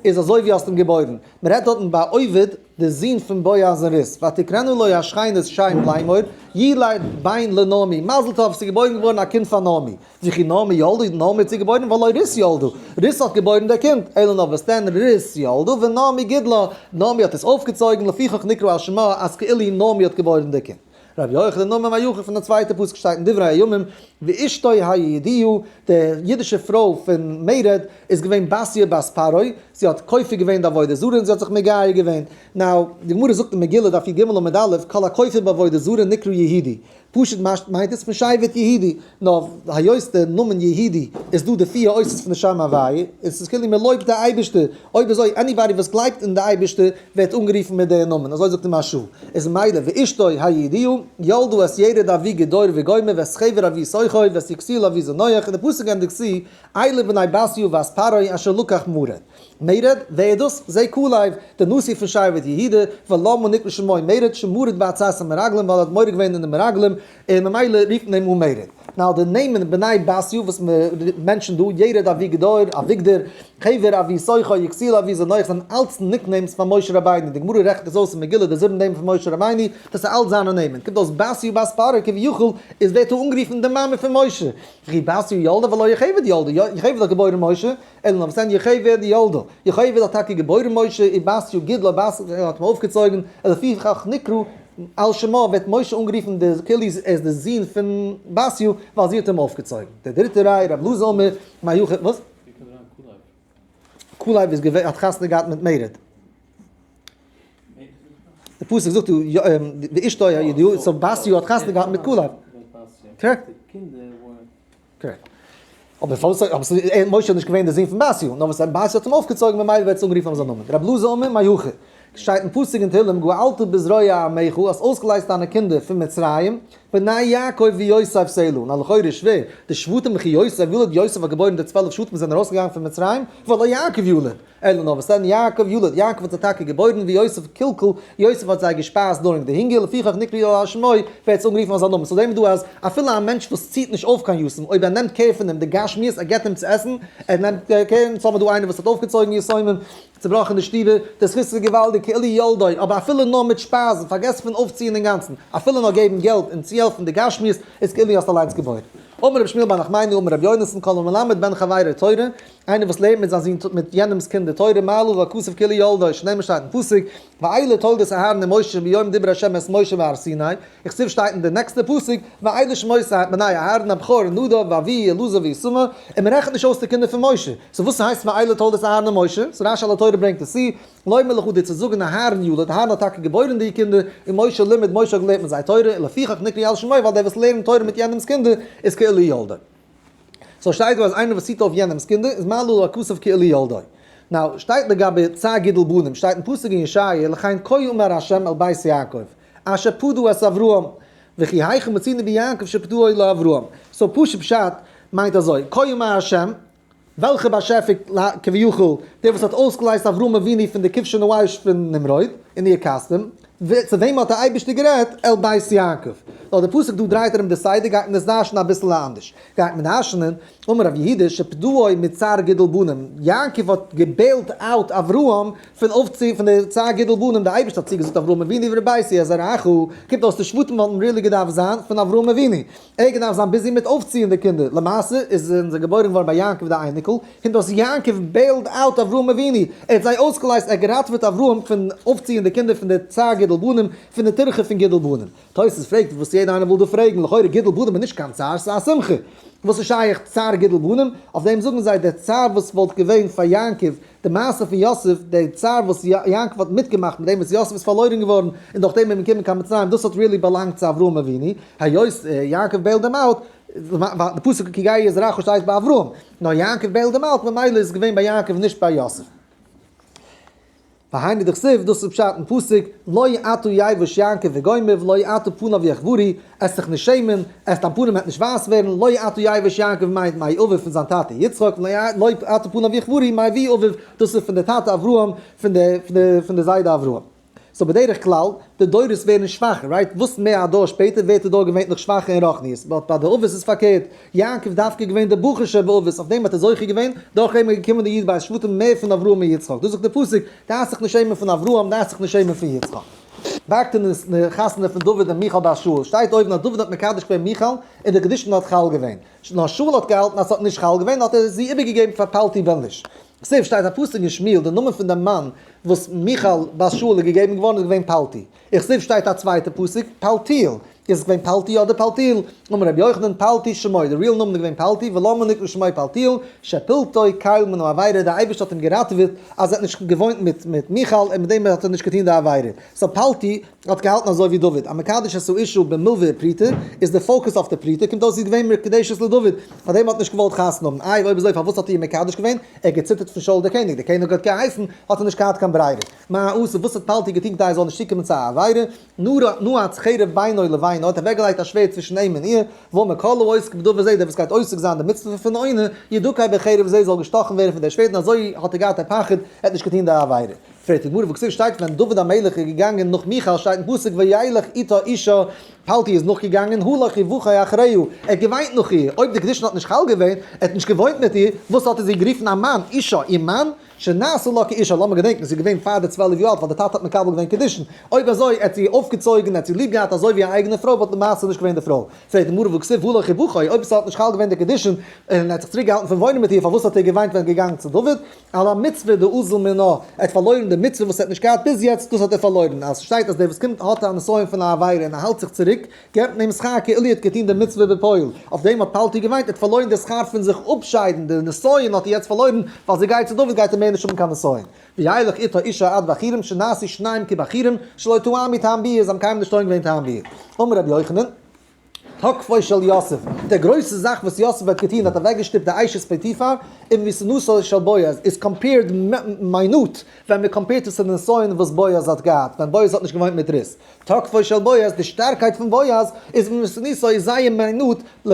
איז אזוי ווי האסט אים געבוירן, מען רעדט דארטן ביי עובד די זון פון בועז און רות, ותקראנה לו השכנות שם לאמור, ילד בן לנעמי, מזל טוב ס'איז געבוירן געווארן א קינד פאר נעמי. וכי נעמי ילדה, נעמי האט זי געבוירן, והלא רות ילדה, רות האט געבוירן דער קינד, אלא נאר וואס דען רות ילדה ונעמי גידלה, נעמי האט עס אויפגעצויגן, לפיכך נקרא על שמה, אז כאילו נעמי האט געבוירן דער קינד. רבי יוחנן אמר מהיכא פון די צווייטע פסוק שטייט אין דברי הימים, ואשתו היהודייה, די אידישע פרוי פון מרד איז געווען בתיה בת פרעה, זי האט כופר געווען די עבודה זרה און זי האט זיך מגייר געווען. now, די גמרא זאגט אין מגילה דף יג עמוד א', כל הכופר בעבודה זרה נקרא יהודי, פשוט מיינט עס פון שבט יהודי, נאר היות די נאמען יהודי איז דא די פיר אותיות פון די שם הוויה, און ס'איז כאילו מען לויבט די אייבערשטער, אויב אזוי anybody וואס גלייבט אין די אייבערשטער ווערט אנגערופן מיט די נאמען, אזוי זאגט די מהרש"א, איז ממילא ואשתו היהודייה ילדה את ירד אבי גדור וגומר ואת חבר אבי סוכו ואת יקותיאל אבי זנוח, און די פסוק ענדיגט צו, אלה בני בתיה בת פרעה אשר לקח מרד. מרד, ווער איז דאס? זה כלב, דער נשיא פון שבט יהודה, ולמה נקרא שמו מרד, שמרד בעצת המרגלים, ווייל ער האט מורד געווען אין די מרגלים, און ממילא רופט מען אים אן מרד. now די נעמען בני בתיה וואס מען mention ט דא, ירד אבי גדור, אביגדור, חבר אבי סוכו, יקותיאל אבי זנוח, זענען אלץ nicknames פאר משה רבינו, די גמרא רעכנט עס אויס אין מגילה די זיבן נעמען פון משה רבינו, דאס איז אלץ זיינע נעמען. קומט אויס בתיה בת פרעה כביכול איז ווערט דא אנגערופן די מאמע פון משה. וכי בתיה ילדה והלא יוכבד ילדה, יוכבד האט געבוירן משה, אלא נאר וואס דען יוכבד ילדה, יוכבד האט טאקע געבוירן משה, ובתיה גידלה, בתיה האט אים אויפגעצויגן, ולפיכך נקרא על שמה ווערט משה אנגערופן די כאילו ער איז די זון פון בתיה ווייל זי האט אים אויפגעצויגן. די דריטע ראיה רב אלעזר אומר מהיכא וואס? ווי קומט אריין כלב? כלב איז געווען האט חתונה געהאט מיט מרד. די פסוק זאגט ואשתו היהודייה, so בתיה האט חתונה געהאט מיט כלב. Correct. Correct. אבער פארוואס אבער ס'איז משה איז נישט געווען דער זון פון בתיה, נאר וואס בתיה האט אים אויפגעצויגן ממילא ווערט עס אנגערופן אויף זיין נאמען. רב אלעזר אומר מהיכא. שטייט אין פסוק אין תהלים גאלת בזרוע עמך, האסט אויסגעלייזט דיינע קינדער פון מצרים, בני יעקב ויוסף סלה. נא לכאורה איז שווער, די שבטים וכי יוסף ילד, יוסף האט געבוירן די 12 שבטים וואס זענען ארויסגעגאנגען פון מצרים, והלא יעקב ילד. אלא נאר וואס דען יעקב ילד, יעקב האט זיי טאקע געבוירן ויוסף כלכל, יוסף האט זיי געשפייזט during די הונגער, לפיכך נקרא על שמו, ווערט עס אנגערופן אויף זיין נאמען. So זעהן מיר דא אז אפילו א מענטש וואס ציט נישט אויף קיין יתום, אויב ער נעמט care פון אים די גשמיות, ער געבט אים צו עסן, ער נעמט care, אונז האבן מיר דא איינער וואס האט אויפגעצויגן יתומים, צובראכן די שטיבער, די זכות איז געוואלדיג, כאילו ילדו, אבער אפילו נאר מיט שפייזן, פארגעס פון אויפציען אינגאנצן, אפילו נאר געבן געלט און צוהעלפן די גשמיות, איז כאילו האסט אליינס געבוירן. אמר רבי שמואל בר נחמני אמר רבי יונתן כל המלמד בן חברו תורה, איינער וואס לערנט מיט זיין זון מיט יענעמ'ס קינד די תורה מעלה עליו הכתוב כאילו ילדו, שנאמר שטייט אין פסוק, ואלה תולדות אהרן ומשה ביום דיבר ה' את משה בהר סיני, וכתיב שטייט אין די נעקסטע פסוק, ואלה שמות בני אהרן הבכור נדב ואביהוא אלעזר ואיתמר, און מען רעכנט נישט אויס די קינדער פון משה, so וואס הייסט ואלה תולדות אהרן ומשה? So רש"י על התורה ברענגט עס צו, לומר לך דיר צו זאגן אהרן ילד, אהרן האט טאקע געבוירן די קינדער, און משה לימד, משה האט געלערנט מיט זיי תורה, ולפיכך נקרא על שמו, ווייל דער וואס לערנט תורה מיט יענעמ'ס קינדער איז כאילו ילדו. So שטייט דא אז איינער וואס ציט אויף יענעמ'ס קינדער איז מעלה עליו הכתוב כאילו ילדו. Now, שטייט לגבי צער גידול בנים, שטייט אין פסוק אין ישעיה, לכן כה אמר ה' אל בית יעקב, אשר פדה את אברהם, וכי היכן מצינו ביעקב שפדאו לאברהם. So פשוט פשט מיינט אזוי, כה אמר ה', וועלכע באשעפער כביכול, דער וואס האט אויסגעלייזט אברהם אבינו פון די כבשן האש פון נמרוד אין אור כשדים, צו וועם האט דער אייבערשטער גערעדט? אל בית יעקב. נאר דער פסוק דא דרייט ארום די סדר, גייט מען עס דרש'נען אביסל אנדערש. גייט מען דרש'נען, אמר רב יהודה שפדאו מצער גידול בנים, יעקב האט גע bail ט out אברהם פון אויפצו פון די צער גידול בנים, דער אייבערשטער האט צוגעזאגט אברהם אבינו והרביתי את זרעך, קומט אויס די שבטים וואלטן really געדארפט זיין פון אברהם אבינו, ער האט געדארפט זיין busy מיט אויפציען די קינדער, למעשה איז זענען זיי געבוירן געווארן ביי יעקב די אייניקל, קומט אויס יעקב bail ד out אברהם אבינו, ער האט זיי אויסגעלייזט, ער האט געראטעוועט אברהם פון אויפציען די קינדער פון די צער גידול בנים, פון די טירחה פון גידול בנים. תוס' פרעגט וואס. יעדער איינער וויל דא פרעגן, לכאורה גידול בנים איז נישט קיין צער, ס'איז א שמחה. וואס איז שייך צער גידול בנים? אויף דעם זאגן זיי, דער צער וואס וואלט געווען פאר יעקב, די מעשה פון יוסף, דער צער וואס יעקב האט מיטגעמאכט מיט דעם וואס יוסף איז פארלוירן געווארן און דורך דעם איז מען געקומען קיין מצרים, דאס האט really באלאנגט צו אברהם אבינו, היות יעקב bailed אים out, די פסוק כי גר יהיה זרעך שטייט ביי אברהם, נאר יעקב bailed אים out, ממילא איז עס געווען ביי יעקב נישט ביי יוסף. והיינו דכתיב, דאס איז פשט אין פסוק, לא עתה יבוש יעקב וגומר ולא עתה פניו יחוורו, עסט זיך נישט שעמען, עסט דיין פנים וועט נישט ווייס ווערן, לא עתה יבוש יעקב מיינט מאביו פון זיין טאטע יצחק, לא עתה פניו יחוורו מאבי אביו, דאס איז פון די טאטע אברהם, פון די זיידע אברהם. so בדרך כלל, די דורות ווערן שוואכער, right? וואס מער א דור שפעטער ווערט די דור געווענליך שוואכער אין רוחניות, but ביי די אבות איז פארקערט, יעקב דווקא געווען דער בחור שבאבות, אויף דעם האט ער זוכה געווען, דורך אים איז געקומען די י"ב שבטים מער פון אברהם און יצחק, דאס זאגט דער פסוק, דארפסט זיך נישט שעמען פון אברהם, דארפסט זיך נישט שעמען פון יצחק. back to די חתונה פון דוד און מיכל בת שאול, שטייט אויבן אז דוד האט מקדש געווען מיכל, און די קידושין האט חל געווען, נאר שאול האט געהאלטן אז ס'האט נישט חל געווען, האט ער זי איבערגעגעבן פאר פלטי בן ליש. כתיב שטייט א פסוק אין שמואל די נאמען פון דעם מאן וואס מיכל בת שאול איז געגעבן געווארן איז געווען פלטי. וכתיב שטייט א צווייטע פסוק פלטיאל. איז עס געווען פלטי אדער פלטיאל? אמר רבי יוחנן פלטי שמו, די real נאמען איז געווען פלטי, ולמה נקרא שמו פלטיאל? שפלטו קל מן העבירה, די אייבערשטער האט אים געראטעוועט אז ער האט נישט געוואוינט מיט מיט מיכל און מיט דעם האט ער נישט געטון די עבירה. so פלטי האט געהאלטן אזוי ווי דוד, המקדש את האשה במלוה ופרוטה, איז די focus אויף די פרוטה, קומט אויס זי איז געווען מקודשת לדוד, פאר דעם האט נישט געוואלט חתונה האבן, איי אויב אזוי פארוואס האט ער איר מקדש געווען? ער האט געציטערט פון שאול דער קעניג, דער קעניג האט געהייסן, האט ער נישט געהאט קיין ברירה. מה עשה, וואס האט פלטי געטון כדי ער זאל נישט צוקומען צו א עבירה? נעץ חרב בינו לבינה, האט אוועקגעלייגט א שווערד צווישן אים און איר, ואמר כל העוסק בדבר זה, דער וואס גייט עוסק זיין די מצוה פון עונה, ידקר בחרב זה, זאל געשטאכן ווערן פון דער שווערד, און אזוי האט ער געהאט א פחד, ער האט נישט געטון די עבירה. פרעגט די גמרא והכתיב שטייט ווען דוד המלך איז געגאנגען נאך מיכל שטייט אין פסוק וילך אתה אשה פלטי איז נאכגעגאנגען הלך ובכה אחריה ער האט געוויינט נאך איר אויב די קידושין האט נישט חל געווען ער האט נישט געוואוינט מיט איר וואס האט ער זי גערופן א מאן אשה איר מאן שנעשה לה כאשה לאמיר געדענקן זי איז געווען פאר די 12 יאר אלט ווייל די טאטע האט מקבל געווען קידושין אויב אזוי ער האט זי אויפגעצויגן ער האט זי ליב געהאט אזוי ווי א אייגענע פרוי וואלט למעשה נישט געווען די פרוי. פרעגט די גמרא והכתיב הלך ובכה, אויב עס האט נישט חל געווען די קידושין און ער האט זיך צוריק געהאלטן פון וואוינען מיט איר פארוואס האט ער געוויינט ווען ער איז געגאנגען צו דוד? על המצוה דאזיל מינה, ער האט פארלוירן די מצוה וואס ער האט נישט געהאט ביז יעצט, דאס האט ער פארלוירן, אז ס'שטייט אז דער וואס קומט האט א נסיון פון א עבירה און ער האלט זיך צוריק, געבט מען אים שכר כאילו ער האט געטון די מצוה בפועל, אויף דעם האט פלטי געוויינט, ער האט פארלוירן די שכר פון זיך אפשיידן, די נסיון האט ער יעצט פארלוירן, ווייל זי גייט צו דוד גייט ער מער נישט האבן קיין נסיון. וילך אתה אשה עד בחורים שנעשו שניהם כבחורים שלא טעמו טעם ביאה, זיי האבן קיינמאל נישט טועם געווען טעם ביאה. אמר רבי יוחנן, תקפו של יוסף, די גרויסע זאך וואס יוסף האט געטון האט אוועקגעשטופט די אשת פוטיפר ענוותנותו של בועז איז compared minute ווען מען compare ט עס צו די נסיון וואס בועז האט געהאט ווען בועז האט נישט געוואוינט מיט רות. תקפו של בועז, די שטארקייט פון בועז איז ענוותנותו איז זייער minute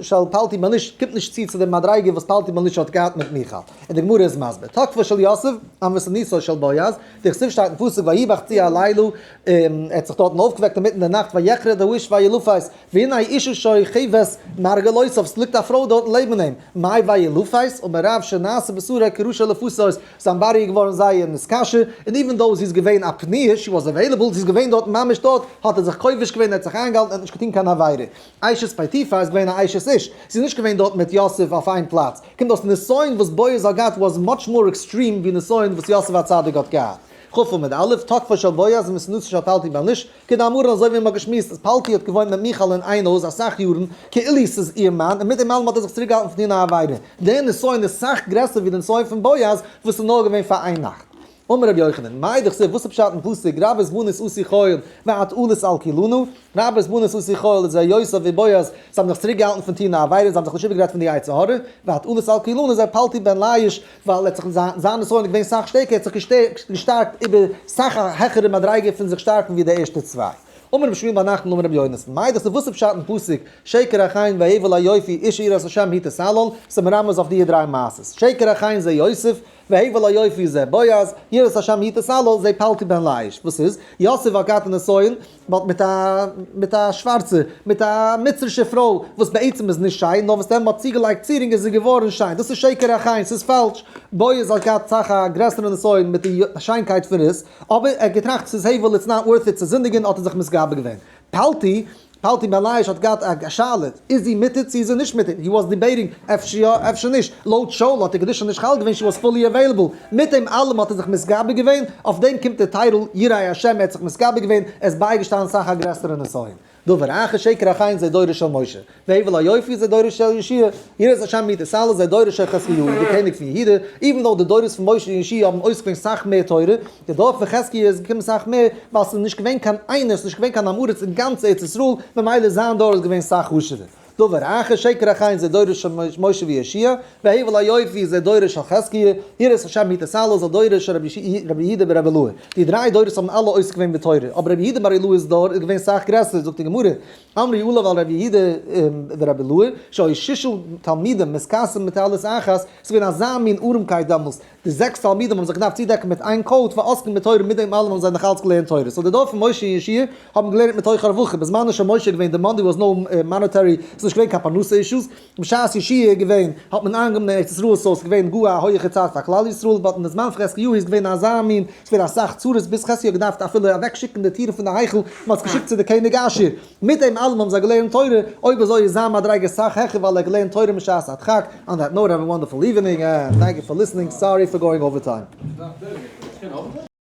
של פלטי בן ליש קומט נישט צו צו די מדריגה וואס פלטי בן ליש האט געהאט מיט מיכל. און די גמרא איז מסביר, תקפו של יוסף, ענוותנותו של בועז, דכתיב שטייט אין פסוק ויהי בחצי הלילה, ער האט זיך דארטן אויפגעוועקט אינמיטן די נאכט ויחרד האיש וילפת, והנה אשה שוכבת מרגלותיו, ס'ליגט א פרוי דארטן לעבן אים, מאי וילפת, אמר רב שנעשה בשרו כראשי לפתות, זיין body איז געווארן זייער נתקשה, און even though זי איז געווען א פנויה, she was available, זי איז געווען דארט ממש דארט, האט ער זיך כובש געווען, ער האט זיך איינגעהאלטן, ער האט נישט געטון קיין עבירה. אשת פוטיפר איז געווען א אשת איש, זי איז נישט געווען דארט מיט יוסף אויף איין פלאץ, קומט אויס נסיון וואס בועז האט געהאט was much more extreme ווי נסיון וואס יוסף הצדיק האט געהאט. כ עמוד א', תקפו של בועז ענוותנותו של פלטי בן ליש, כדאמרן אזוי ווי מ'האט געשמועסט אז פלטי האט געוואוינט מיט מיכל אין איין הויז אסאך יארן, כאילו ס'איז איר מאן, און מיט דעם אלעם האט ער זיך צוריקגעהאלטן פון טון א עבירה. דער נסיון איז סאך גרעסער ווי די נסיון פון בועז וואס איז נאר געווען פאר איין נאכט. אמר רבי יוחנן, מאי דכתיב וואס איז פשט אין פסוק רבות בנות עשו חיל ואת עלית על כולנה, רבות בנות עשו חיל איז יוסף ובועז, זיי האבן זיך צוריק געהאלטן פון טון א עבירה, זיי האבן זיך נישט איבערגערעדט פון די יצר הרע, ואת עלית על כולנה איז פלטי בן ליש, ווייל ער האט זיך זיין נסיון איז געווען סאך שטערקער, ער האט זיך געשטארקט איבער סאך א העכערע מדריגה פון זיך שטארקן ווי די ערשטע צוויי. אמר רבי שמואל בר נחמן אמר רבי יונתן, מאי דכתיב וואס איז פשט אין פסוק שקר החן והבל היופי אשה יראת השם היא תסלל, ס'איז מרמז אויף די דריי מעשות, שקר החן זה יוסף, והבל היופי זה בועז, יראת השם היא תסלל זה פלטי בן ליש, וואס איז? יוסף האט געהאט א נסיון, but מיט א מיט א שווארצע, מיט א מצרישע פרוי, וואס בעצם איז נישט שיין, נאר וואס דען מ'האט צוגעלייגט צירונג איז זי געווארן שיין, דאס איז שקר החן, ס'איז פאלש, בועז האט געהאט סאך א גרעסערע נסיון מיט די שיינקייט פון רות, אבער ער האט געטראכט ס'איז הבל it's not worth it צו זינדיגען האט ער זיך מתגבר געווען. פלטי, פלטי בן ליש האט געהאט א שאלה, איז זי מותר צו איז זי נישט מותר? he was debating, אפשר יא אפשר נישט, לויט שאול האט די קידושין נישט חל געווען she was fully available, מיט דעם אלעם האט ער זיך מתגבר געווען, אויף דעם קומט די title יראי השם ער האט זיך מתגבר געווען, ער איז בייגעשטאנען סאך א גרעסערע נסיון. דבר אחר שקר החן זה דורו של משה, והבל היופי זה דורו של יהושע, יראת השם היא תתהלל זה דורו של חזקיהו, די קעניג פון יהודה, even though די דורות פון משה און יהושע האבן עוסק געווען סאך מער תורה, די דור פון חזקיה איז געקומען סאך מער, ווייל ס'איז נישט געווען קיין איינער, ס'איז נישט געווען קיין עם הארץ אין גאנץ ארץ ישראל, ממילא זיין דור איז געווען סאך חשוב'ער. דבר אחר שקר החן זה דורו של משה ויהושע, והבל היופי זה דורו של חזקיה, יראת השם היא תתהלל זה דורו של רבי יהודה ברבי אלעאי. די דריי דורות האבן אלע עוסק געווען בתורה, אבער רבי יהודה בר אלעאי'ס דור איז געווען סאך גרעסער, זאגט די גמרא, אמרו עליו על רבי יהודה ברבי אלעאי, שהיו ששה תלמידים מתכסים בטלית אחת, ס'איז געווען אזא מין ארעמקייט דעמאלס, די זעקס תלמידים האבן זיך געדארפט צודעקן מיט איין coat ועוסקים בתורה, מיט דעם אלעם האבן זיי נאך אלץ געלערנט תורה, so די דור פון משה און יהושע האבן געלערנט מתוך הרווחה, בזמנו של משה איז געווען די money was no monetary, ס'איז נישט געווען קיין פרנסה issues, בשעת יהושע איז געווען האט מען איינגענומען ארץ ישראל so ס'איז געווען גאר א הויעכע צייט פאר כלל ישראל, but אין די זמן פון חזקיהו איז געווען אזא מין, ס'איז געווען אסאך צרות ביז חזקיהו האט געדארפט אפילו אוועקשיקן די טירן פון די היכל, מ'האט עס געשיקט צו די קעניג אשור. מיט דעם אלעם האבן זיי געלערנט תורה, אויב אזוי איז זיין מדריגה סאך העכער ווייל ער האט געלערנט תורה משעת הדחק, on that note have a wonderful evening and thank you for listening, sorry for going over time.